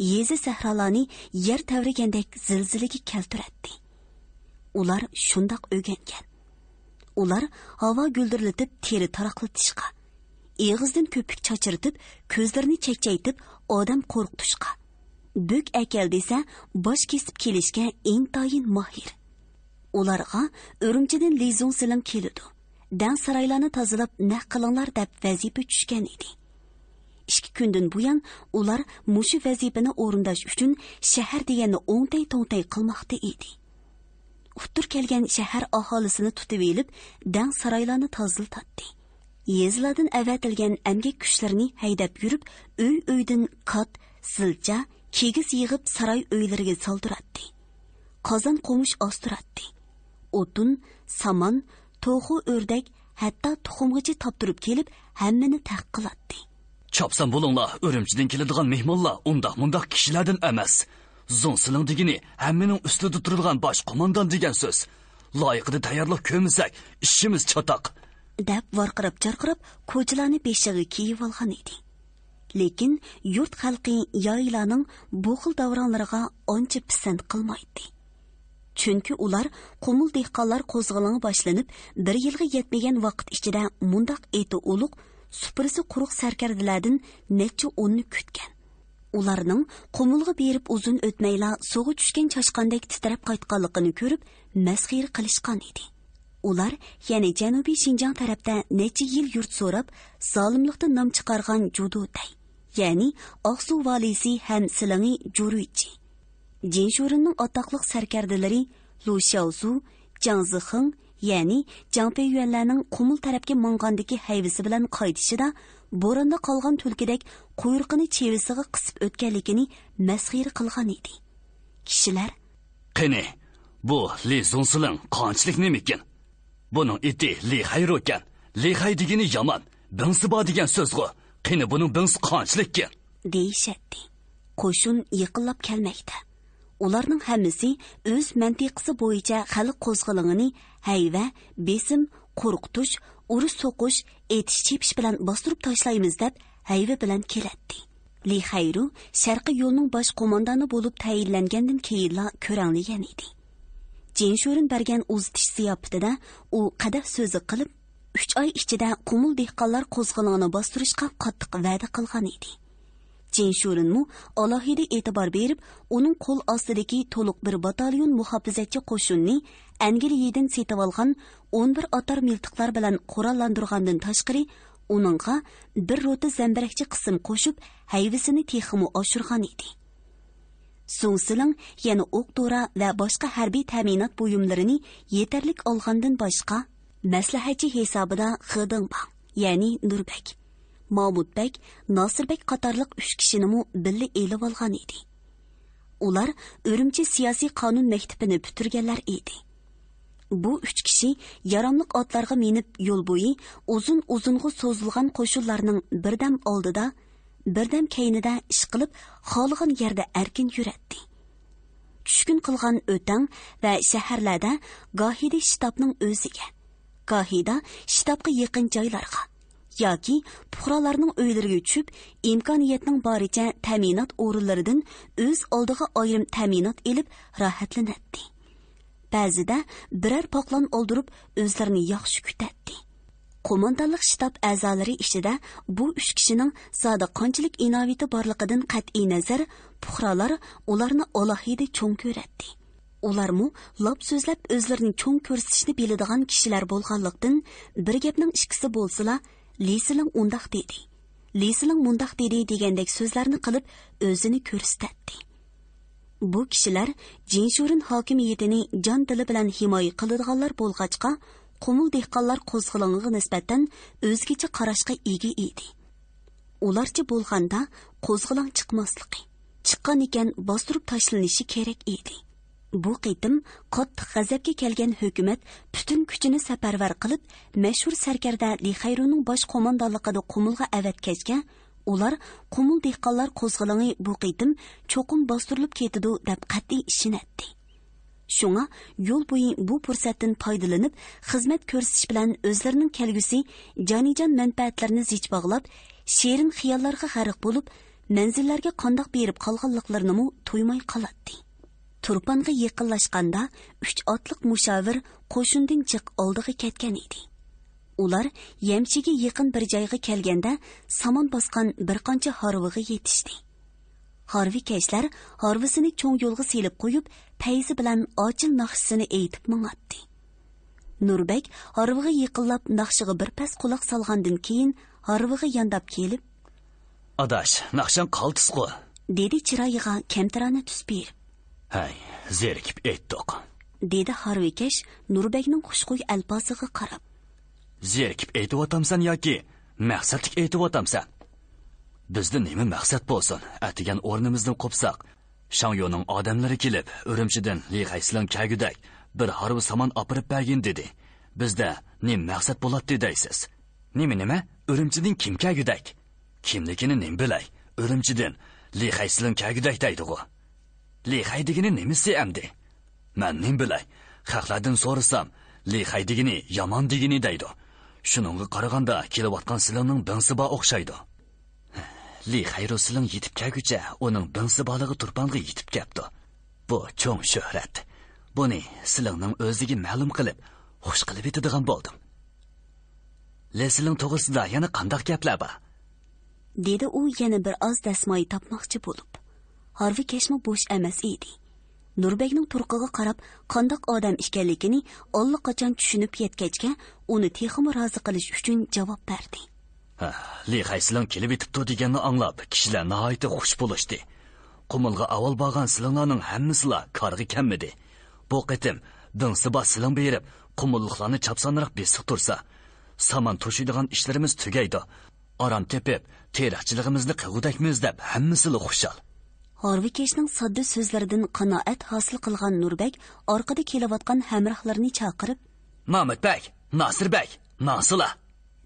يېزا سەھرالارنى يەر تەۋرىگەندەك زىلزىلىگە كەلتۈرەتتى. ئۇلار شۇنداق ئۆگەنگەن. ئۇلار ھاۋا گۈلدۈرلىتىپ تېرە تاراقلىتىشقا، ئېغىزدىن كۆپۈك چاچرىتىپ، كۆزلىرىنى چەكچەيتىپ، ئادەم قورقۇتۇشقا، بۆك ئەكەل دېسە، باش كېسىپ كېلىشكە ئىنتايىن ماھىر. ئۇلارغا ئۈرۈمچىدىن لى زۇڭسىلىڭ كېلىدۇ، دەڭ سارايلارنى تازىلاپ نەق قىلىڭلار دەپ ۋەزىپە چۈشكەن ئىدى. ئىككى كۈندىن بۇيان ئۇلار مۇشۇ ۋەزىپىنى ئورۇنداش ئۈچۈن شەھەر دېگەننى ئوڭتەي-توڭتەي قىلماقتا ئىدى. ئۇتتۇر كەلگەن شەھەر ئاھالىسىنى تۇتۇۋېلىپ، دەڭ سارايلارنى تازىلىتاتتى. يېزىلاردىن ئەۋەتىلگەن ئەمگەك كۈچلىرىنى ھەيدەپ يۈرۈپ، ئۆي-ئۆيدىن كات، زىلچا، كىگىز يىغىپ ساراي ئۆيلىرىگە سالدۇراتتى. قازان قومۇش ئاستۇراتتى. ئوتۇن، سامان، توخۇ، ئۆردەك، ھەتتا تۇخۇمغىچە تاپتۇرۇپ كېلىپ، ھەممىنى تەق قىلاتتى. چاپسان بولۇڭلار، ئۈرۈمچىدىن كېلىدىغان مېھمانلار ئۇنداق-مۇنداق كىشىلەردىن ئەمەس. زۇڭسىلىڭ دېگىنى ھەممىنىڭ ئۈستىدە تۇرىدىغان باش قوماندان دېگەن سۆز. لايىقىدا تەييارلىق كۆرمىسەك، ئىشىمىز چاتاق. دەپ ۋارقىراپ-جارقىراپ كوچىلارنى بېشىغا كىيىۋالغان ئىدى. لېكىن يۇرت خەلقى يايلارنىڭ بۇ خىل داۋراڭلىرىغا ئانچە پىسەنت قىلمايتتى. چۈنكى ئۇلار قۇمۇل دېھقانلار قوزغىلىڭى باشلىنىپ، بىر يىلغا يەتمىگەن ۋاقىت ئىچىدە مۇنداق ئېتى ئۇلۇغ، سۇپرىسى قۇرۇق سەركەردىلەردىن نەچچە ئوننى كۈتكەن. ئۇلارنىڭ قۇمۇلغا بېرىپ ئۇزۇن ئۆتمەيلا سۇغا چۈشكەن چاشقاندەك تىترەپ قايتقانلىقىنى كۆرۈپ، مەسخىرە قىلىشقان ئىدى. ئۇلار يەنە جەنۇبىي شىنجاڭ تەرەپتە نەچچە يىل يۇرت سوراپ، زالىملىقتا نام چىقارغان جۇدۇتەي، يەنى ئاقسۇ ۋالىسى ھەم سىلىڭى جۇرۇيچى، جىنشۇرىننىڭ ئاتاقلىق سەركەردىلىرى لۇ شياۋزۇ، جاڭ زىخېڭ، يەنى جاڭ پېييۈەنلەرنىڭ قۇمۇل تەرەپكە ماڭغاندىكى ھەيۋىسى بىلەن قايتىشىدا بوراندا قالغان تۈلكىدەك قۇيرۇقىنى چىۋىسىغا قىسىپ ئۆتكەنلىكىنى مەسخىرە قىلغان ئىدى. كىشىلەر، قېنى، بۇ لى زۇڭسىلىڭ قانچىلىك نېمىكىن؟ بۇنىڭ ئېتى لى خەيرۇكەن. لى خەي دېگىنى يامان، بىڭسى بار دېگەن سۆزغۇ. قېنى، بۇنىڭ بىڭسى قانچىلىككىن؟ دېيىشەتتى. قوشۇن يېقىنلاپ كەلمەكتە. ئۇلارنىڭ ھەممىسى ئۆز مەنتىقىسى بويىچە خەلق قوزغىلىڭىنى ھەيۋە، بېسىم، قورقۇتۇش، ئۇرۇش سوقۇش، ئېتىش چېپىش بىلەن باستۇرۇپ تاشلايمىز دەپ ھەيۋە بىلەن كېلەتتى. لى خەيرۇ شەرقىي يولنىڭ باش قوماندانى بولۇپ تەيىنلەنگەندىن كېيىنلا كۆرەڭلىگەن ئىدى. جىنشۇرىن بەرگەن ئۇزىتىش زىياپىتىدە ئۇ قەدەھ سۆزى قىلىپ، ئۈچ ئاي ئىچىدە قۇمۇل دېھقانلار قوزغىلىڭىنى باستۇرۇشقا قاتتىق ۋەدە قىلغان ئىدى. جىنشۇرىنمۇ ئالاھىدە ئېتىبار بېرىپ، ئۇنىڭ قول ئاستىدىكى تولۇق بىر باتاليون مۇھاپىزەتچى قوشۇننى ئەنگلىيەدىن سېتىۋالغان ئون بىر ئاتار مىلتىقلار بىلەن قوراللاندۇرغاندىن تاشقىرى، ئۇنىڭغا بىر روتا زەمبىرەكچى قىسىم قوشۇپ، ھەيۋىسىنى تېخىمۇ ئاشۇرغان ئىدى. زۇڭ سىلىڭ يەنە ئوق دورا ۋە باشقا ھەربىي تەمىنات بۇيۇملىرىنى يېتەرلىك ئالغاندىن باشقا، مەسلىھەتچى ھېسابىدا خې دېڭباڭ، يەنى نۇربەگ، مامۇت بەگ، ناسىر بەگ قاتارلىق ئۈچ كىشىنىمۇ بىللە ئېلىۋالغان ئىدى. ئۇلار ئۈرۈمچى سىياسىي قانۇن مەكتىپىنى پۈتتۈرگەنلەر ئىدى. بۇ ئۈچ كىشى ياراملىق ئاتلارغا مىنىپ، يول بويى ئۇزۇن-ئۇزۇنغا سوزۇلغان قوشۇنلارنىڭ بىردەم ئالدىدا، بىردەم كەينىدە ئىشقىلىپ، خالىغان يەردە ئەركىن يۈرەتتى. چۈشكۈن قىلغان ئۆتەڭ ۋە شەھەرلەردە گاھىدا شتابنىڭ ئۆزىگە، گاھىدا شتابقا يېقىن جايلارغا ياكى پۇقرالارنىڭ ئۆيلىرىگە چۈشۈپ، ئىمكانىيەتنىڭ بارىچە تەمىنات ئورۇنلىرىدىن ئۆز ئالدىغا ئايرىم تەمىنات ئېلىپ راھەتلىنەتتى. بەزىدە بىرەر پاقلان ئالدۇرۇپ، ئۆزلىرىنى ياخشى كۈتەتتى. قوماندانلىق شتاب ئەزالىرى ئىچىدە بۇ ئۈچ كىشىنىڭ زادى قانچىلىك ئىناۋىتى بارلىقىدىن قەتئىينەزەر، پۇقرالار ئۇلارنى ئالاھىدە چوڭ كۆرەتتى. ئۇلارمۇ لاپ سۆزلەپ ئۆزلىرىنى چوڭ كۆرسىتىشنى بىلىدىغان كىشىلەر بولغانلىقتىن، بىر گەپنىڭ ئىككىسى بولسىلا، لى سىلىڭ ئۇنداق دېدى، لى سىلىڭ مۇنداق دېدى دېگەندەك سۆزلەرنى قىلىپ ئۆزىنى كۆرسىتەتتى. بۇ كىشىلەر جىنشۇرېن ھاكىمىيىتىنى جان-دىلى بىلەن ھىمايە قىلىدىغانلار بولغاچقا، قۇمۇل دېھقانلار قوزغىلىڭىغا نىسبەتەن ئۆزگىچە قاراشقا ئىگە ئىدى. ئۇلارچە بولغاندا، قوزغىلاڭ چىقماسلىقى، چىققان ئىكەن، باستۇرۇپ تاشلىنىشى كېرەك ئىدى. بۇ قېتىم قاتتىق غەزەپكە كەلگەن ھۆكۈمەت پۈتۈن كۈچىنى سەپەرۋەر قىلىپ، مەشھۇر سەركەردە لى خەيرۇنىڭ باش قوماندانلىقىدا قۇمۇلغا ئەۋەتكەچكە، ئۇلار قۇمۇل دېھقانلار قوزغىلىڭى بۇ قېتىم چوقۇم باستۇرۇلۇپ كېتىدۇ دەپ قەتئىي ئىشىنەتتى. شۇڭا يول بويى بۇ پۇرسەتتىن پايدىلىنىپ، خىزمەت كۆرسىتىش بىلەن ئۆزلىرىنىڭ كەلگۈسى، جانىجان مەنپەئەتلىرىنى زىچ باغلاپ، شېرىن خىياللارغا غەرق بولۇپ، مەنزىللەرگە قانداق بېرىپ قالغانلىقلىرىنىمۇ تۇيماي قالاتتى. تۇرپانغا يېقىنلاشقاندا، ئۈچ ئاتلىق مۇشاۋىر قوشۇندىن جىق ئالدىغا كەتكەن ئىدى. ئۇلار يەمچىگە يېقىن بىر جايغا كەلگەندە، سامان باسقان بىر قانچە ھارۋىغا يېتىشتى. ھارۋىكەشلەر ھارۋىسىنى چوڭ يولغا سېلىپ قويۇپ، پەيزى بىلەن ئاچىل ناخشىسىنى ئېيتىپ ماڭاتتى. نۇربەگ ھارۋىغا يېقىنلاپ ناخشىغا بىر پەس قۇلاق سالغاندىن كېيىن، ھارۋىغا يانداپ كېلىپ، ئاداش، ناخشاڭ قالتىسقۇ؟ دېدى چىرايىغا كەمتەرانە تۈس بېرىپ. ھەي، زېرىكىپ ئېيتتۇق. دېدى ھارۋىكەش نۇربەگنىڭ خۇشخۇي ئەلپازىغا قاراپ. زېرىكىپ ئېيتىۋاتامسەن ياكى مەقسەتلىك ئېيتىۋاتامسەن؟ بىزدە نېمە مەقسەت بولسۇن، ئەتىگەن ئورنىمىزدىن قوپساق، شاڭيونىڭ ئادەملىرى كېلىپ، ئۈرۈمچىدىن لى خەيسىلىڭ كەلگۈدەك بىر ھارۋا سامان ئاپىرىپ بەرگىن دېدى. بىزدە نېمە مەقسەت بولاتتى دەيسىز؟ نېمە، نېمە؟ ئۈرۈمچىدىن كىم كەلگۈدەك؟ كىملىكىنى نېمە بىلەي؟ ئۈرۈمچىدىن لى خەيسىلىڭ كەلگۈدەك دەيدىغۇ. لى خەي دېگىنى نېمىسى ئەمدى؟ مەن نېمە بىلەي؟ خەقلەردىن سورىسام، لى خەي دېگىنى يامان دېگىنى دەيدۇ. شۇنىڭغا قارىغاندا، كېلىۋاتقان سىلىڭنىڭ بىڭسى بار ئوخشايدۇ. لى خەي رۇسىلىڭ يېتىپ كەلگۈچە، ئۇنىڭ بىڭسى بالىغى تۇرپانغا يېتىپ كەپتۇ. بۇ چوڭ شۆھرەت. بۇنى سىلىڭنىڭ ئۆزىگە مەلۇم قىلىپ، خۇش قىلىۋېتىدىغان بولدۇم. لېسىلىڭ توغرىسىدا يەنە قانداق گەپلەر بار؟ دېدى ئۇ يەنە بىر ئاز دەسمايە تاپماقچى بولۇپ. ھارۋىكەشمۇ بوش ئەمەس ئىدى. نۇربەگنىڭ تۇرقىغا قاراپ، قانداق ئادەم ئىكەنلىكىنى ئاللىقاچان چۈشىنىپ يەتكەچكە، ئۇنى تېخىمۇ رازى قىلىش ئۈچۈن جاۋاب بەردى. ھە، لى خەيسىلىڭ كېلىۋېتىپتۇ دېگەننى ئاڭلاپ، كىشىلەر ناھايىتى خۇش بولۇشتى. قۇمۇلغا ئاۋۋال بارغان سىلىڭلارنىڭ ھەممىسىلا كارغا كەلمىدى. بۇ قېتىم بىڭسى بار سىلىڭ بېرىپ، قۇمۇللۇقلارنى چاپسانراق بېسىقتۇرسا، سامان توشۇيدىغان ئىشلىرىمىز تۈگەيدۇ. ئارام تېپىپ، تېرىقچىلىقىمىزنى قىلغۇدەكمىز دەپ ھەممىسىلا خۇشال. ھارۋىكەشنىڭ ساددا سۆزلىرىدىن قانائەت ھاسىل قىلغان نۇربەگ ئارقىدا كېلىۋاتقان ھەمراھلىرىنى چاقىرىپ، مامۇت بەگ، ناسىر بەگ، ماڭسىلا!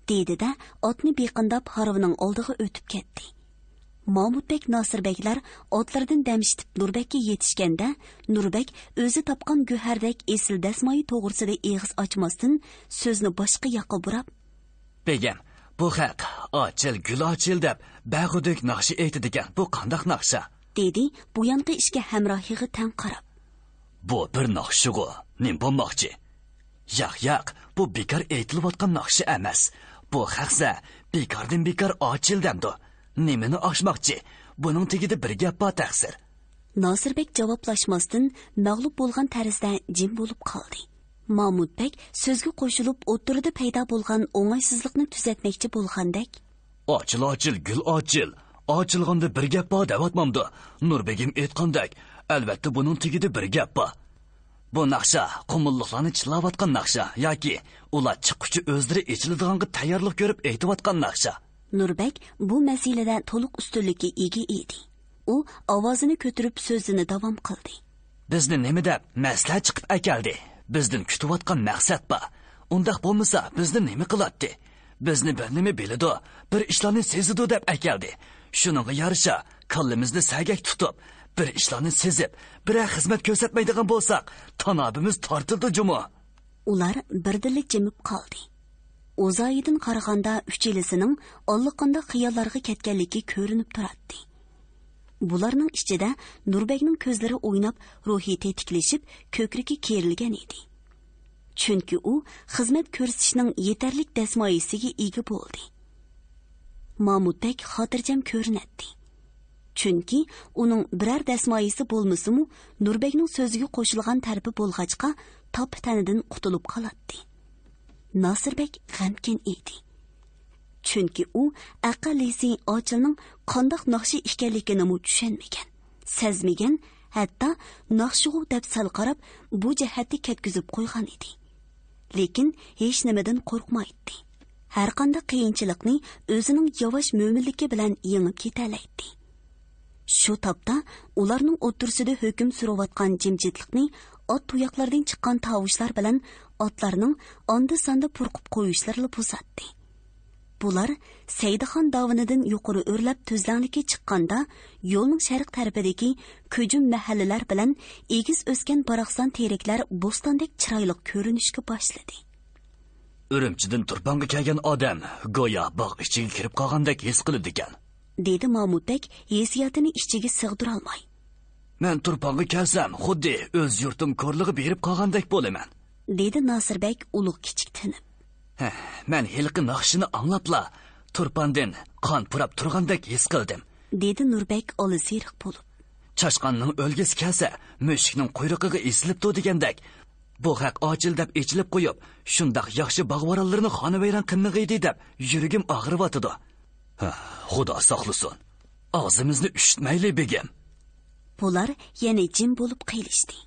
دېدى-دە، ئاتنى بېقىنداپ ھارۋىنىڭ ئالدىغا ئۆتۈپ كەتتى. مامۇت بەگ، ناسىر بەگلەر ئاتلىرىدىن دەم ئىشتىپ نۇربەگكە يېتىشكەندە، نۇربەگ ئۆزى تاپقان گۆھەردەك ئېسىل دەسمايە توغرىسىدا ئېغىز ئاچماستىن، سۆزنى باشقا ياققا بۇراپ، بېگىم، بۇ خەق ئاچىل، گۈل ئاچىل دەپ بەغۇدۈك ناخشا ئېيتىدىكەن، بۇ قانداق ناخشا؟ دېدى بۇيانقى ئىككى ھەمراھىغا تەڭ قاراپ. بۇ بىر ناخشىغۇ، نېمە بولماقچى؟ ياق، ياق، بۇ بىكار ئېيتىلىۋاتقان ناخشا ئەمەس. بۇ خەقسە بىكاردىن بىكار ئاچىل دەمدۇ. نېمىنى ئاشماقچى؟ بۇنىڭ تېگىدە بىر گەپ بار تەقسىر. ناسىر بەگ جاۋابلاشماستىن، مەغلۇپ بولغان تەرزدە جىم بولۇپ قالدى. مامۇت بەگ سۆزگە قوشۇلۇپ، ئوتتۇرىدا پەيدا بولغان ئوڭايسىزلىقنى تۈزەتمەكچى بولغاندەك، ئاچىل، ئاچىل، گۈل ئاچىل. ئاچىلغاندا بىر گەپ بار دەۋاتمامدۇ؟ نۇربېگىم ئېيتقاندەك، ئەلۋەتتە بۇنىڭ تېگىدە بىر گەپ بار. بۇ ناخشا قۇمۇللۇقلارنى چىللاۋاتقان ناخشا ياكى ئۇلار چىققۇچە ئۆزلىرى ئېچىلىدىغانغا تەييارلىق كۆرۈپ ئېيتىۋاتقان ناخشا؟ نۇربەگ بۇ مەسىلىدە تولۇق ئۈستۈنلۈككە ئىگە ئىدى. ئۇ ئاۋازىنى كۆتۈرۈپ سۆزىنى داۋام قىلدى. بىزنى نېمە دەپ مەستلەر چىقىپ ئەكەلدى؟ بىزدىن كۈتۈۋاتقان مەقسەت بار. ئۇنداق بولمىسا، بىزنى نېمە قىلاتتى؟ بىزنى بىر نېمە بىلىدۇ، بىر ئىشلارنى سېزىدۇ دەپ ئەكەلدى. شۇنىڭغا يارىشا، كاللىمىزنى سەگەك تۇتۇپ، بىر ئىشلارنى سېزىپ، بىرەر خىزمەت كۆرسەتمەيدىغان بولساق، تانابىمىز تارتىلىدۇ جۇمۇ. ئۇلار بىردىنلا جىمىپ قالدى. ئوزايىدىن قارىغاندا، ئۈچىلىسىنىڭ ئاللىقانداق خىياللارغا كەتكەنلىكى كۆرۈنۈپ تۇراتتى. بۇلارنىڭ ئىچىدە نۇربەگنىڭ كۆزلىرى ئويناپ، روھى تېتىكلىشىپ، كۆكرىكى كېرىلگەن ئىدى. چۈنكى ئۇ خىزمەت كۆرسىتىشنىڭ يېتەرلىك دەسمايىسىگە ئىگە بولدى. مامۇت بەگ خاتىرجەم كۆرۈنەتتى. چۈنكى ئۇنىڭ بىرەر دەسمايىسى بولمىسىمۇ، نۇربەگنىڭ سۆزىگە قوشۇلغان تەرىپى بولغاچقا، تاپا-تەنىدىن قۇتۇلۇپ قالاتتى. ناسىر بەگ غەمكىن ئىدى. چۈنكى ئۇ ئەقەللىسى ئاچىلنىڭ قانداق ناخشا ئىكەنلىكىنىمۇ چۈشەنمىگەن، سەزمىگەن، ھەتتا ناخشىغۇ دەپ سەل قاراپ، بۇ جەھەتتە كەتكۈزۈپ قويغان ئىدى. لېكىن ھېچنېمىدىن قورقمايتتى. ھەرقانداق قىيىنچىلىقنى ئۆزىنىڭ ياۋاش مۆمىنلىكى بىلەن يېڭىپ كېتەلەيتتى. شۇ تاپتا ئۇلارنىڭ ئوتتۇرىسىدا ھۆكۈم سۈرۈۋاتقان جىمجىتلىقنى ئات تۇياقلىرىدىن چىققان تاۋۇشلار بىلەن ئاتلارنىڭ ئاندا-ساندا پۇرقۇپ قويۇشلىرىلا بۇزاتتى. بۇلار سەيدىخان داۋىنىدىن يۇقىرى ئۆرلەپ تۈزلەڭلىككە چىققاندا، يولنىڭ شەرق تەرىپىدىكى كۆجۈم مەھەللىلەر بىلەن ئېگىز ئۆسكەن باراقسان تېرەكلەر بوستاندەك چىرايلىق كۆرۈنۈشكە باشلىدى. ئۈرۈمچىدىن تۇرپانغا كەلگەن ئادەم گويا باغ ئىچىگە كىرىپ قالغاندەك ھېس قىلىدىكەن. دېدى مامۇت بەگ ھېسسىياتىنى ئىچىگە سىغدۇرالماي. مەن تۇرپانغا كەلسەم، خۇددى ئۆز يۇرتۇم كورلىغا بېرىپ قالغاندەك بولىمەن. دېدى ناسىر بەگ ئۇلۇغ كىچىك تىنىپ. ھە، مەن ھېلىقى ناخشىنى ئاڭلاپلا تۇرپاندىن قان پۇراپ تۇرغاندەك ھېس قىلدىم. دېدى نۇر بەگ ئالىزېرىق بولۇپ. چاشقاننىڭ ئۆلگۈسى كەلسە، مۈشۈكنىڭ قۇيرۇقىغا ئېسىلىپتۇ دېگەندەك، بۇ خەق ئاچىل دەپ ئېچىلىپ قويۇپ، شۇنداق ياخشى باغ-ۋارانلىرىنى خانىۋەيران قىلمىغىيدى دەپ يۈرىكىم ئاغرىۋاتىدۇ. ھە، خۇدا ساقلىسۇن. ئاغزىمىزنى ئۈشۈتمەيلى، بېگىم. بۇلار يەنە جىم بولۇپ قېلىشتى.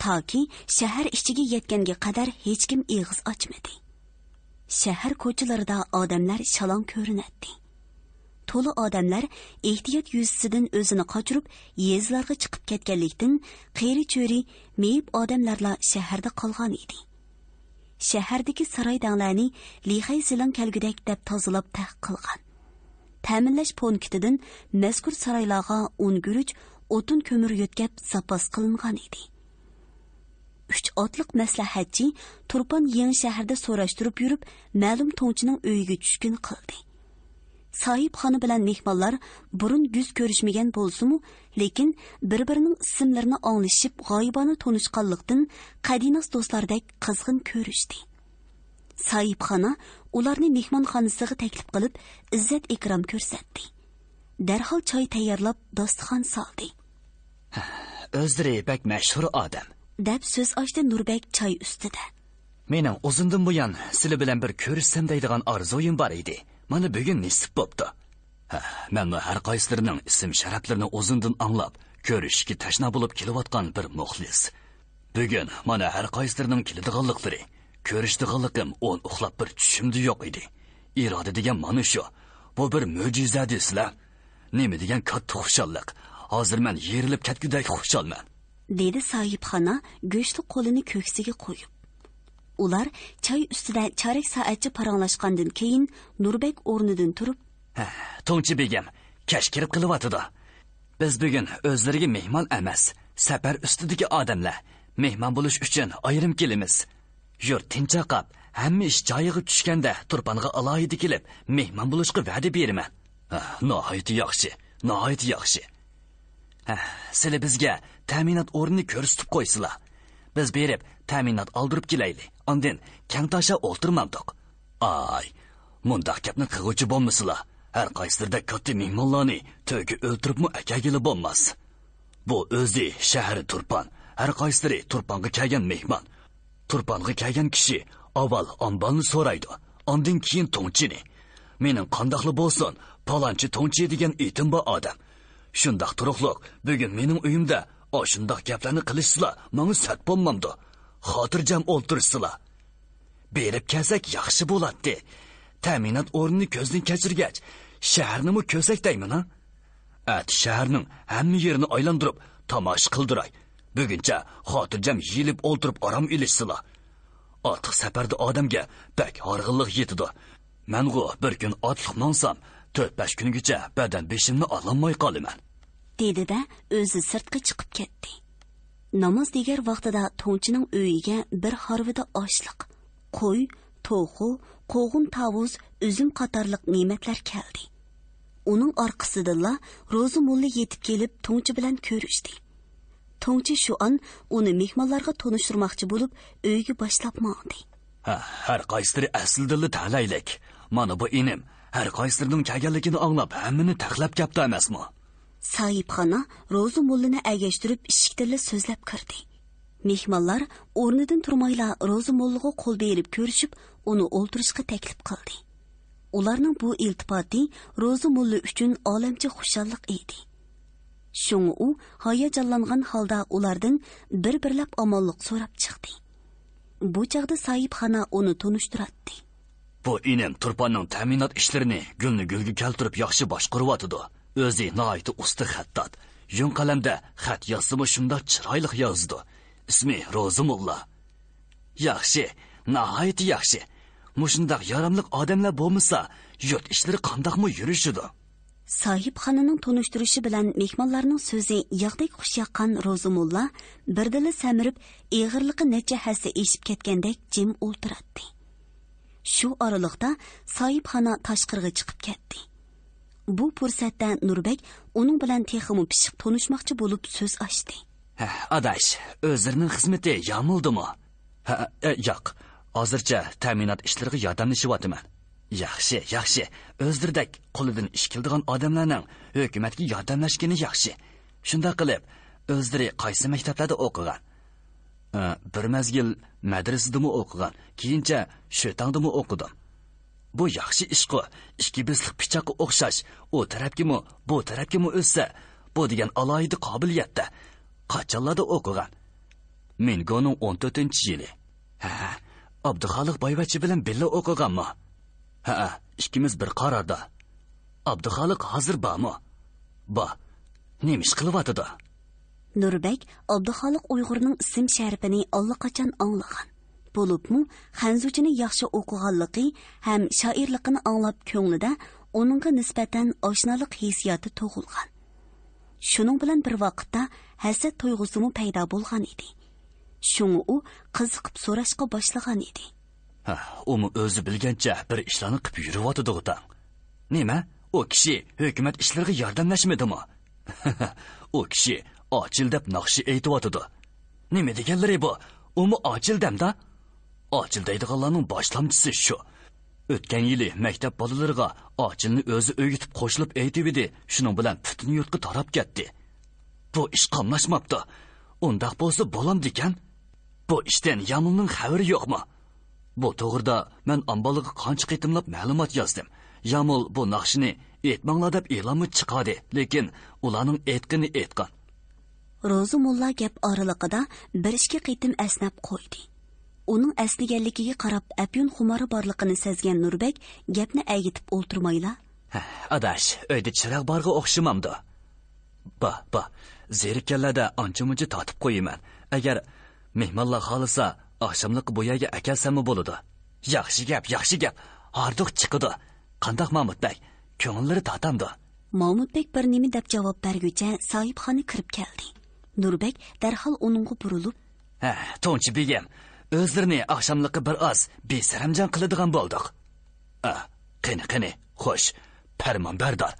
تاكى شەھەر ئىچىگە يەتكەنگە قەدەر ھېچكىم ئېغىز ئاچمىدى. شەھەر كوچىلىرىدا ئادەملەر شالاڭ كۆرۈنەتتى. تولا ئادەملەر ئېھتىيات يۈزىسىدىن ئۆزىنى قاچۇرۇپ، يېزىلارغا چىقىپ كەتكەنلىكتىن، قېرى-چۆرى، مېيىپ ئادەملەرلا شەھەردە قالغان ئىدى. شەھەردىكى ساراي-دەڭلەرنى لىخەي زىلىڭ كەلگۈدەك دەپ تازىلاپ تەق قىلغان. تەمىنلەش پونكىتىدىن مەزكۇر سارايلارغا ئۇن، گۈرۈچ، ئوتۇن، كۆمۈر يۆتكەپ زاپاس قىلىنغان ئىدى. ئۈچ ئاتلىق مەسلىھەتچى تۇرپان يېڭى شەھەردە سوراشتۇرۇپ يۈرۈپ، مەلۇم توڭچىنىڭ ئۆيىگە چۈشكۈن قىلدى. ساھىبخانا بىلەن مېھمانلار بۇرۇن يۈز كۆرۈشمىگەن بولسىمۇ، لېكىن بىر-بىرىنىڭ ئىسىملىرىنى ئاڭلىشىپ، غايىبانە تونۇشقانلىقتىن، قەدىناس دوستلاردەك قىزغىن كۆرۈشتى. ساھىبخانا ئۇلارنى مېھمانخانىسىغا تەكلىپ قىلىپ، ئىززەت-ئىكرام كۆرسەتتى. دەرھال چاي تەييارلاپ، داستىخان سالدى. ئۆزلىرى بەك مەشھۇر ئادەم. دەپ سۆز ئاچتى نۇربەگ چاي ئۈستىدە. مېنىڭ ئۇزۇندىن بۇيان سىلى بىلەن بىر كۆرۈشسەم دەيدىغان ئارزۇيۇم بار ئىدى. مانا بۈگۈن نېسىپ بوپتۇ. ھە، مەنمۇ ھەر قايسىلىرىنىڭ ئىسىم شەرەپلىرىنى ئۇزۇندىن ئاڭلاپ، كۆرۈشۈشكە تەشنا بولۇپ كېلىۋاتقان بىر مۇخلىس. بۈگۈن مانا ھەر قايسىلىرىنىڭ كېلىدىغانلىقلىرى، كۆرۈشىدىغانلىقىم ئون ئۇخلاپ بىر چۈشۈمدە يوق ئىدى. ئىرادە دېگەن مانا شۇ. بۇ بىر مۆجىزە دېسىلە. نېمە دېگەن كاتتا خۇشاللىق. ھازىر مەن يېرىلىپ كەتكۈدەك خۇشالمەن. دېدى ساھىبخانا گۆشلۈك قولىنى كۆكسىگە قويۇپ. ئۇلار چاي ئۈستىدە چارەك سائەتچە پاراڭلاشقاندىن كېيىن، نۇربەگ ئورنىدىن تۇرۇپ، ھە، توڭچى بېگىم، كەچ كىرىپ قېلىۋاتىدۇ. بىز بۈگۈن ئۆزلىرىگە مېھمان ئەمەس، سەپەر ئۈستىدىكى ئادەملەر. مېھمان بولۇش ئۈچۈن ئايرىم كېلىمىز. يۇرت تىنچ تارقاپ، ھەممە ئىش جايىغا چۈشكەندە تۇرپانغا ئالاھىدە كېلىپ، مېھمان بولۇشقا ۋەدە بېرىمەن. ھە، ناھايىتى ياخشى، ناھايىتى ياخشى. ھە، سىلى بىزگە تەمىنات ئورنىنى كۆرسىتىپ قويسىلا. بىز بېرىپ تەمىنات ئالدۇرۇپ كېلەيلى، ئاندىن كەڭ تاشا ئولتۇرمامدۇق. ئاي، مۇنداق گەپنى قىلغۇچى بولمىسىلا، ھەر قايسىلىرىدەك كاتتا مېھمانلارنى تۆگە ئۆلتۈرۈپمۇ ئەكەلگىلى بولماس. بۇ ئۆزى شەھەر تۇرپان، ھەر قايسىلىرى تۇرپانغا كەلگەن مېھمان. تۇرپانغا كەلگەن كىشى ئاۋۋال ئامبالنى سورايدۇ، ئاندىن كېيىن توڭچىنى. مېنىڭ قانداقلا بولسۇن، پالانچى توڭچى دېگەن ئېتىم بار ئادەم. شۇنداق تۇرۇقلۇق، بۈگۈن مېنىڭ ئۆيۈمدە ئاشۇنداق گەپلەرنى قىلىشسىلا ماڭا سەت بولمامدۇ؟ خاتىرجەم ئولتۇرسىلا. بېرىپ كەلسەك ياخشى بولاتتى. تەمىنات ئورنىنى كۆزدىن كەچۈرگەچ، شەھەرنىمۇ كۆرسەك دەيمەن، ھە؟ ئەتە شەھەرنىڭ ھەممە يېرىنى ئايلاندۇرۇپ تاماشا قىلدۇراي. بۈگۈنچە خاتىرجەم يېيىلىپ ئولتۇرۇپ ئارام ئېلىشسىلا. ئاتلىق سەپەردە ئادەمگە بەك ھارغىنلىق يېتىدۇ. مەنغۇ بىر كۈن ئاتلىق ماڭسام، تۆت-بەش كۈنگىچە بەدەن بېشىمنى ئالالماي قالىمەن. دېدى-دە، ئۆزى سىرتقا چىقىپ كەتتى. ناماز دېگەر ۋاقتىدا توڭچىنىڭ ئۆيىگە بىر ھارۋىدا ئاشلىق، قوي، توخۇ، قوغۇن-تاۋۇز، ئۈزۈم قاتارلىق نېمەتلەر كەلدى. ئۇنىڭ ئارقىسىدىنلا روزى موللا يېتىپ كېلىپ، توڭچى بىلەن كۆرۈشتى. توڭچى شۇئان ئۇنى مېھمانلارغا تونۇشتۇرماقچى بولۇپ، ئۆيگە باشلاپ ماڭدى. ھە، ھەر قايسىلىرى ئەسلىدىنلا تەلەيلىك. مانا بۇ ئىنىم. ھەر قايسىلىرىنىڭ كەلگەنلىكىنى ئاڭلاپ، ھەممىنى تەقلەپ كەپتۇ ئەمەسمۇ؟ ساھىبخانا روزى موللىنى ئەگەشتۈرۈپ، ئىشىكتىنلا سۆزلەپ كىردى. مېھمانلار ئورنىدىن تۇرمايلا روزى موللىغا قول بېرىپ كۆرۈشۈپ، ئۇنى ئولتۇرۇشقا تەكلىپ قىلدى. ئۇلارنىڭ بۇ ئىلتىپاتى روزى موللا ئۈچۈن ئالەمچە خۇشاللىق ئىدى. شۇڭا ئۇ ھاياجانلانغان ھالدا ئۇلاردىن بىر-بىرلەپ ئامانلىق سوراپ چىقتى. بۇ چاغدا ساھىبخانا ئۇنى تونۇشتۇراتتى. بۇ ئىنىم تۇرپاننىڭ تەمىنات ئىشلىرىنى گۈلنى گۈلگە كەلتۈرۈپ ياخشى باشقۇرۇۋاتىدۇ. ئۆزى ناھايىتى ئۇستا خەتتات. يۇڭ قەلەمدە خەت يازسىمۇ شۇنداق چىرايلىق يازىدۇ. ئىسمى روزى موللا. ياخشى، ناھايىتى ياخشى. مۇشۇنداق ياراملىق ئادەملەر بولمىسا، يۇرت ئىشلىرى قانداقمۇ يۈرۈشىدۇ؟ ساھىبخانىنىڭ تونۇشتۇرۇشى بىلەن مېھمانلارنىڭ سۆزى ياغدەك خۇش ياققان روزى موللا بىردىنلا سەمرىپ، ئېغىرلىقى نەچچە ھەسسە ئېشىپ كەتكەندەك جىم ئولتۇراتتى. شۇ ئارىلىقتا ساھىبخانا تاشقىرىغا چىقىپ كەتتى. بۇ پۇرسەتتە نۇربەك ئۇنىڭ بىلەن تېخىمۇ پىششىق تونۇشماقچى بولۇپ سۆز ئاچتى. ھە، ئاداش، ئۆزلىرىنىڭ خىزمىتى يامۇلدىمۇ؟ ھە، ئە، ياق. ھازىرچە تەمىنات ئىشلىرىغا ياردەملىشىۋاتىمەن. ياخشى، ياخشى. ئۆزلىرىدەك قولىدىن ئىش كېلىدىغان ئادەملەرنىڭ ھۆكۈمەتكە ياردەملەشكىنى ياخشى. شۇنداق قىلىپ، ئۆزلىرى قايسى مەكتەپلەردە ئوقۇغان؟ ئە، بىر مەزگىل مەدرىسىدىمۇ ئوقۇغان، كېيىنچە شۆتاڭدىمۇ ئوقۇدۇم. بۇ ياخشى ئىشقۇ، ئىككى بېسىقلىق پىچاققا ئوخشاش، ئۇ تەرەپكىمۇ، بۇ تەرەپكىمۇ ئۆتسە، بۇ دېگەن ئالاھىدە قابىلىيەتتە. قاچانلاردا ئوقۇغان؟ مىنگونىڭ ئون تۆتىنچى يىلى. ھە، ئابدۇخالىق بايۋەچچە بىلەن بىللە ئوقۇغانمۇ؟ ھە، ئىككىمىز بىر قاراردا. ئابدۇخالىق ھازىر بارمۇ؟ بار. نېمە ئىش قىلىۋاتىدۇ؟ نۇربەك ئابدۇخالىق ئۇيغۇرنىڭ ئىسىم شەرىپىنى ئاللىقاچان ئاڭلىغان. بولۇپمۇ خەنزۇچىنى ياخشى ئوقۇغانلىقى ھەم شائىرلىقىنى ئاڭلاپ كۆڭلىدە ئۇنىڭغا نىسبەتەن ئاشنالىق ھېسسىياتى تۇغۇلغان. شۇنىڭ بىلەن بىر ۋاقىتتا ھەسەت تۇيغۇسىمۇ پەيدا بولغان ئىدى. شۇڭا ئۇ قىزىقىپ سوراشقا باشلىغان ئىدى. ھە، ئۇمۇ ئۆزى بىلگەنچە بىر ئىشلارنى قىپ يۈرۈۋاتىدىغۇ تاڭ. نېمە؟ ئۇ كىشى ھۆكۈمەت ئىشلىرىغا ياردەملەشمىدىمۇ؟ ئۇ كىشى ئاچىل دەپ ناخشا ئېيتىۋاتىدۇ. نېمە دېگەنلىرى بۇ؟ ئۇمۇ ئاچىل دەمدا؟ ئاچىل دەيدىغانلارنىڭ باشلامچىسى شۇ. ئۆتكەن يىلى مەكتەپ بالىلىرىغا ئاچىلنى ئۆزى ئۆگىتىپ قوشۇلۇپ ئېيتىۋىدى، شۇنىڭ بىلەن پۈتۈن يۇرتقا تاراپ كەتتى. بۇ ئىش قاملاشماپتۇ. ئۇنداق بولسا بولامدىكەن؟ بۇ ئىشتىن يامۇلنىڭ خەۋىرى يوقمۇ؟ بۇ توغرىدا مەن ئامبالىغا قانچە قېتىملاپ مەلۇمات يازدىم. يامۇل بۇ ناخشىنى ئېيتماڭلار دەپ ئېلانمۇ چىقاردى، لېكىن ئۇلارنىڭ ئېيتقىنى ئېيتقان. روزى موللا گەپ ئارىلىقىدا بىر ئىككى قېتىم ئەسنەپ قويدى. ئۇنىڭ ئەسنىگەنلىكىگە قاراپ ئەپيۈن خۇمارى بارلىقىنى سەزگەن نۇربەك گەپنى ئەگىتىپ ئولتۇرمايلا. ھە، ئاداش، ئۆيدە چىراغ بارغا ئوخشىمامدۇ؟ با، با، زېرىككەنلەردە ئانچە-مۇنچە تارتىپ قويىمەن. ئەگەر مېھمانلار خالىسا، ئاخشاملىققا بۇ يەرگە ئەكەلسەممۇ بولىدۇ. ياخشى گەپ، ياخشى گەپ. ھاردۇق چىقىدۇ. قانداق مامۇت بەگ؟ كۆڭۈللىرى تارتامدۇ؟ مامۇت بەگ بىر نېمە دەپ جاۋاب بەرگۈچە ساھىبخانا كىرىپ كەلدى. نۇربەك دەرھال ئۇنىڭغا بۇرۇلۇپ، ھە، توڭچى بېگىم، ئۆزلىرىنى ئاخشاملىققا بىر ئاز بىسەرەمجان قىلىدىغان بولدۇق. ئا، قېنى، قېنى، خوش، پەرمانبەردار،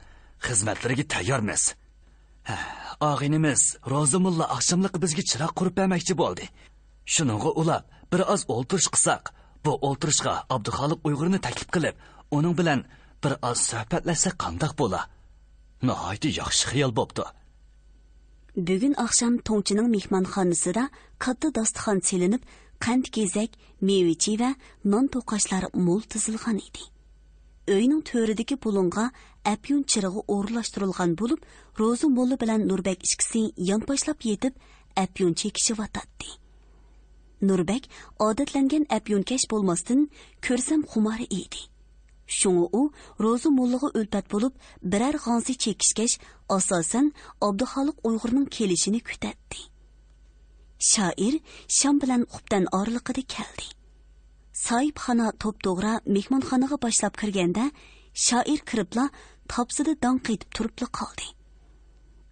خىزمەتلىرىگە تەييارمىز. ھە، ئاغىنىمىز روزى موللا ئاخشاملىققا بىزگە چىراغ قۇرۇپ بەرمەكچى بولدى. شۇنىڭغا ئۇلاپ، بىر ئاز ئولتۇرۇش قىلساق، بۇ ئولتۇرۇشقا ئابدۇخالىق ئۇيغۇرنى تەكلىپ قىلىپ، ئۇنىڭ بىلەن بىر ئاز سۆھبەتلەشسەك قانداق بولا؟ ناھايىتى ياخشى خىيال بوپتۇ. بۈگۈن ئاخشام توڭچىنىڭ مېھمانخانىسىدا كاتتا داستىخان سېلىنىپ، قەنت-كېزەك، مېۋە-چىۋە، نان-توقاچلار مول تىزىلغان ئىدى. ئۆينىڭ تۆرىدىكى بۇلۇڭغا ئەپيۈن چىرىغى ئورۇنلاشتۇرۇلغان بولۇپ، روزى موللا بىلەن نۇربەك ئىككىسى يانپاشلاپ يېتىپ، ئەپيۈن چېكىشىۋاتاتتى. نۇربەك ئادەتلەنگەن ئەپيۈنكەش بولماستىن، كۆرسەم خۇمارى ئىدى. شۇڭا ئۇ روزى موللىغا ئۈلپەت بولۇپ، بىرەر غاڭزى چېكىشكەچ، ئاساسەن، ئابدۇخالىق ئۇيغۇرنىڭ كېلىشىنى كۈتەتتى. شائىر شام بىلەن خۇپتەن ئارىلىقىدا كەلدى. ساھىبخانا توپتوغرا مېھمانخانىغا باشلاپ كىرگەندە، شائىر كىرىپلا تاپسىدا داڭ قېتىپ تۇرۇپلا قالدى.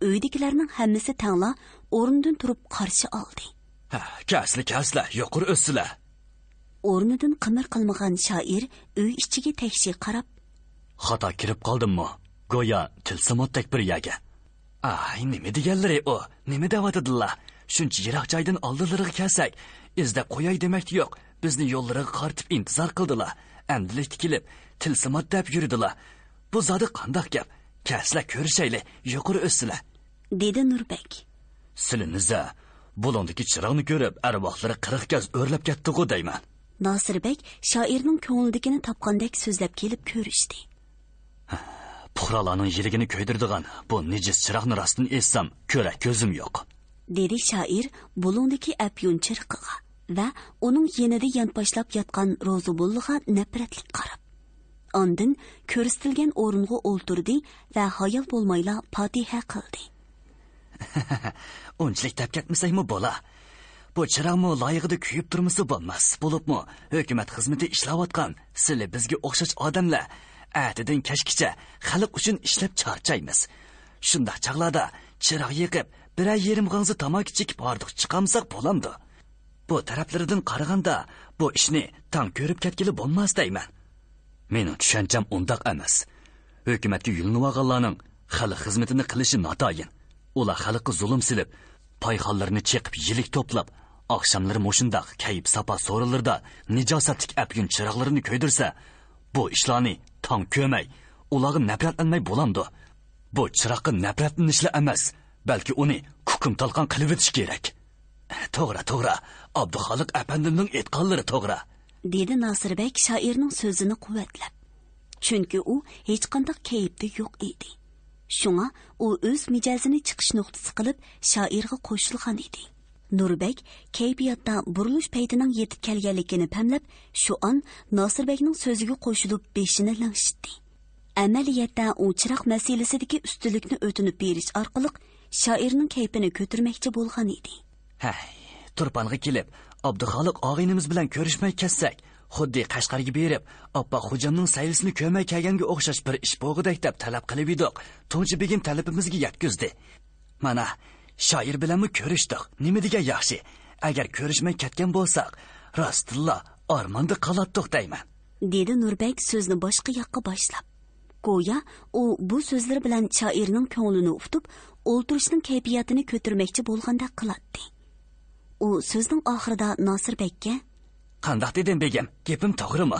ئۆيدىكىلەرنىڭ ھەممىسى تەڭلا ئورنىدىن تۇرۇپ قارشى ئالدى. ھە، كەلسىلە، كەلسىلە، يۇقىرى ئۆتسىلە. ئورنىدىن قىمىر قىلمىغان شائىر ئۆي ئىچىگە تەكشى قاراپ، خاتا كىرىپ قالدىممۇ؟ گويا تىلسىماتتەك بىر يەرگە. ئاي، نېمە دېگەنلىرى ئۇ؟ نېمە دەۋاتىدىلا؟ شۇنچە يىراق جايدىن ئالدىلىرىغا كەلسەك، ئىزدەپ قوياي دېمەكتە يوق، بىزنى يوللىرىغا قارىتىپ ئىنتىزار قىلدىلا. ئەمدىلىكتە كېلىپ، تىلسىمات دەپ يۈرىدىلا. بۇ زادى قانداق گەپ؟ كەلسىلە كۆرۈشەيلى، يۇقىرى ئۆتسىلە. دېدى نۇربەك. سىلى نىزە، بۇلۇڭدىكى چىراغنى كۆرۈپ، ئەرۋاھلىرى قىرىق گەز ئۆرلەپ كەتتىغۇ دەيمەن. ناسىربەك شائىرنىڭ كۆڭلىدىكىنى تاپقاندەك سۆزلەپ كېلىپ كۆرۈشتى. پۇقرالارنىڭ يىلىكىنى كۆيدۈرىدىغان بۇ نىجىس چىراغنى راستىنى ئېيتسام، كۆرەر كۆزۈم يوق. دېدى شائىر بۇلۇڭدىكى ئەپيۈن چىرىقىغا ۋە ئۇنىڭ يېنىدا يانپاشلاپ ياتقان روزى موللىغا نەپرەتلىك قاراپ. ئاندىن كۆرسىتىلگەن ئورۇنغا ئولتۇردى ۋە ھايال بولمايلا پاتىھە قىلدى. ئۇنچىلىك دەپ كەتمىسەكمۇ بولا. بۇ چىراغمۇ لايىقىدا كۆيۈپ تۇرمىسا بولماس. بولۇپمۇ ھۆكۈمەت خىزمىتى ئىشلەۋاتقان سىلى بىزگە ئوخشاش ئادەملەر ئەتىدىن كەچكىچە خەلق ئۈچۈن ئىشلەپ چارچايمىز. شۇنداق چاغلاردا چىراغ يېقىپ، بىرەر يېرىم غاڭزا تاماكا چېكىپ ھاردۇق چىقارمىساق بولامدۇ؟ بۇ تەرەپلىرىدىن قارىغاندا، بۇ ئىشنى تاڭ كۆرۈپ كەتكىلى بولماس دەيمەن. مېنىڭ چۈشەنچەم ئۇنداق ئەمەس. ھۆكۈمەتكە يۈلىنىۋالغانلارنىڭ خەلق خىزمىتىنى قىلىشى ناتايىن. ئۇلار خەلققە زۇلۇم سېلىپ، پايخانلىرىنى چېقىپ، يىلىك توپلاپ، ئاخشاملىرى مۇشۇنداق كەيپ ساپا سورۇنلىرىدا نىجاسەتلىك ئەپيۈن چىراغلىرىنى كۆيدۈرسە، بۇ ئىشلارنى تاڭ كۆرمەي، ئۇلارغا نەپرەتلەنمەي بولامدۇ؟ بۇ چىراغقا نەپرەتلىنىشلا ئەمەس، بەلكى ئۇنى كۇكۇم تالقان قىلىۋېتىش كېرەك. توغرا، توغرا، ئابدۇخالىق ئەپەندىمنىڭ ئېيتقانلىرى توغرا، دېدى ناسىر بەگ شائىرنىڭ سۆزىنى قۇۋۋەتلەپ. چۈنكى ئۇ ھېچقانداق كەيپتە يوق ئىدى. شۇڭا ئۇ ئۆز مىجەزىنى چىقىش نۇقتىسى قىلىپ شائىرغا قوشۇلغان ئىدى. نۇربەگ كەيپىياتتا بۇرۇلۇش پەيتىنىڭ يېتىپ كەلگەنلىكىنى پەملەپ، شۇ ئان ناسىر بەگنىڭ سۆزىگە قوشۇلۇپ بېشىنى لىڭشىتتى. ئەمەلىيەتتە ئۇ چىراغ مەسىلىسىدىكى ئۈستۈنلۈكنى ئۆتۈنۈپ بېرىش ئارقىلىق شائىرنىڭ كەيپىنى كۆتۈرمەكچى بولغان ئىدى. ھەي، تۇرپانغا كېلىپ، ئابدۇخالىق ئاغىنىمىز بىلەن كۆرۈشمەي كەتسەك، خۇددى قەشقەرگە بېرىپ، ئاپپاق خوجامنىڭ سەيلىسىنى كۆرمەي كەلگەنگە ئوخشاش بىر ئىش بولغۇدەك دەپ تەلەپ قىلىۋىدۇق. تۇنجى بېگىم تەلىپىمىزگە يەتكۈزدى. مانا، شائىر بىلەنمۇ كۆرۈشتۇق. نېمە دېگەن ياخشى. ئەگەر كۆرۈشمەي كەتكەن بولساق، راستتىنلا ئارماندا قالاتتۇق دەيمەن، دېدى نۇربەگ سۆزنى باشقا ياققا باشلاپ. گويا ئۇ بۇ سۆزلىرى بىلەن شائىرنىڭ كۆڭلىنى ئۇتۇپ، ئولتۇرۇشنىڭ كەيپىياتىنى كۆتۈرمەكچى بولغاندەك قىلاتتى. ئۇ سۆزنىڭ ئاخىرىدا ناسىر بەگكە، قانداق دېدىم بېگىم، گېپىم توغرىمۇ؟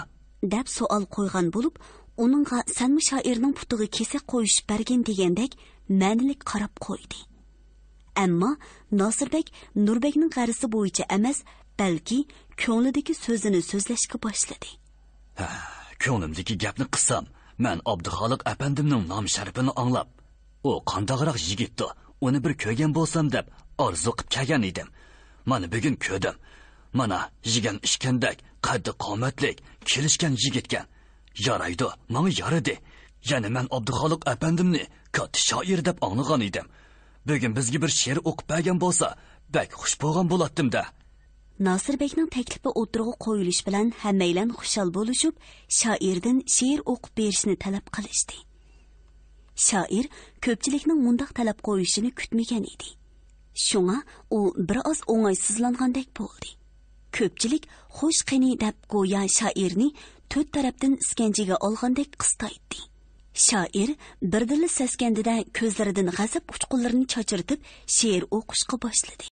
دەپ سوئال قويغان بولۇپ، ئۇنىڭغا سەنمۇ شائىرنىڭ پۇتىغا كېسەك قويۇشۇپ بەرگىن دېگەندەك مەنىلىك قاراپ قويدى. ئەمما ناسىر بەگ نۇر بەگنىڭ غەرىزى بويىچە ئەمەس، بەلكى كۆڭلىدىكى سۆزىنى سۆزلەشكە باشلىدى. ھە، كۆڭلۈمدىكى گەپنى قىلسام، مەن ئابدۇخالىق ئەپەندىمنىڭ نام شەرىپىنى ئاڭلاپ، ئۇ قانداقراق يىگىتتۇ، ئۇنى بىر كۆرگەن بولسام دەپ ئارزۇ قىپ كەلگەن ئىدىم. مانا بۈگۈن كۆردۈم. مانا يېگەن ئىچكەندەك قەددى قامەتلىك، كېلىشكەن يىگىتكەن. يارايدۇ، ماڭا يارىدى. يەنە مەن ئابدۇخالىق ئەپەندىمنى كاتتا شائىر دەپ ئاڭلىغان ئىدىم. بۈگۈن بىزگە بىر شېئىر ئوقۇپ بەرگەن بولسا، بەك خۇش بولغان بولاتتىم-دە. ناسىر بەگنىڭ تەكلىپى ئوتتۇرىغا قويۇلۇش بىلەن ھەممەيلەن خۇشال بولۇشۇپ، شائىردىن شېئىر ئوقۇپ بېرىشنى تەلەپ قىلىشتى. شائىر كۆپچىلىكنىڭ مۇنداق تەلەپ قويۇشىنى كۈتمىگەن ئىدى. شۇڭا ئۇ بىر ئاز ئوڭايسىزلانغاندەك بولدى. كۆپچىلىك خوش قېنى دەپ گويا شائىرنى تۆت تەرەپتىن ئىسكەنجىگە ئالغاندەك قىستايتتى. شائىر بىردىنلا سەسكەندى-دە، كۆزلىرىدىن غەزەپ ئۇچقۇنلىرىنى چاچرىتىپ شېئىر ئوقۇشقا باشلىدى.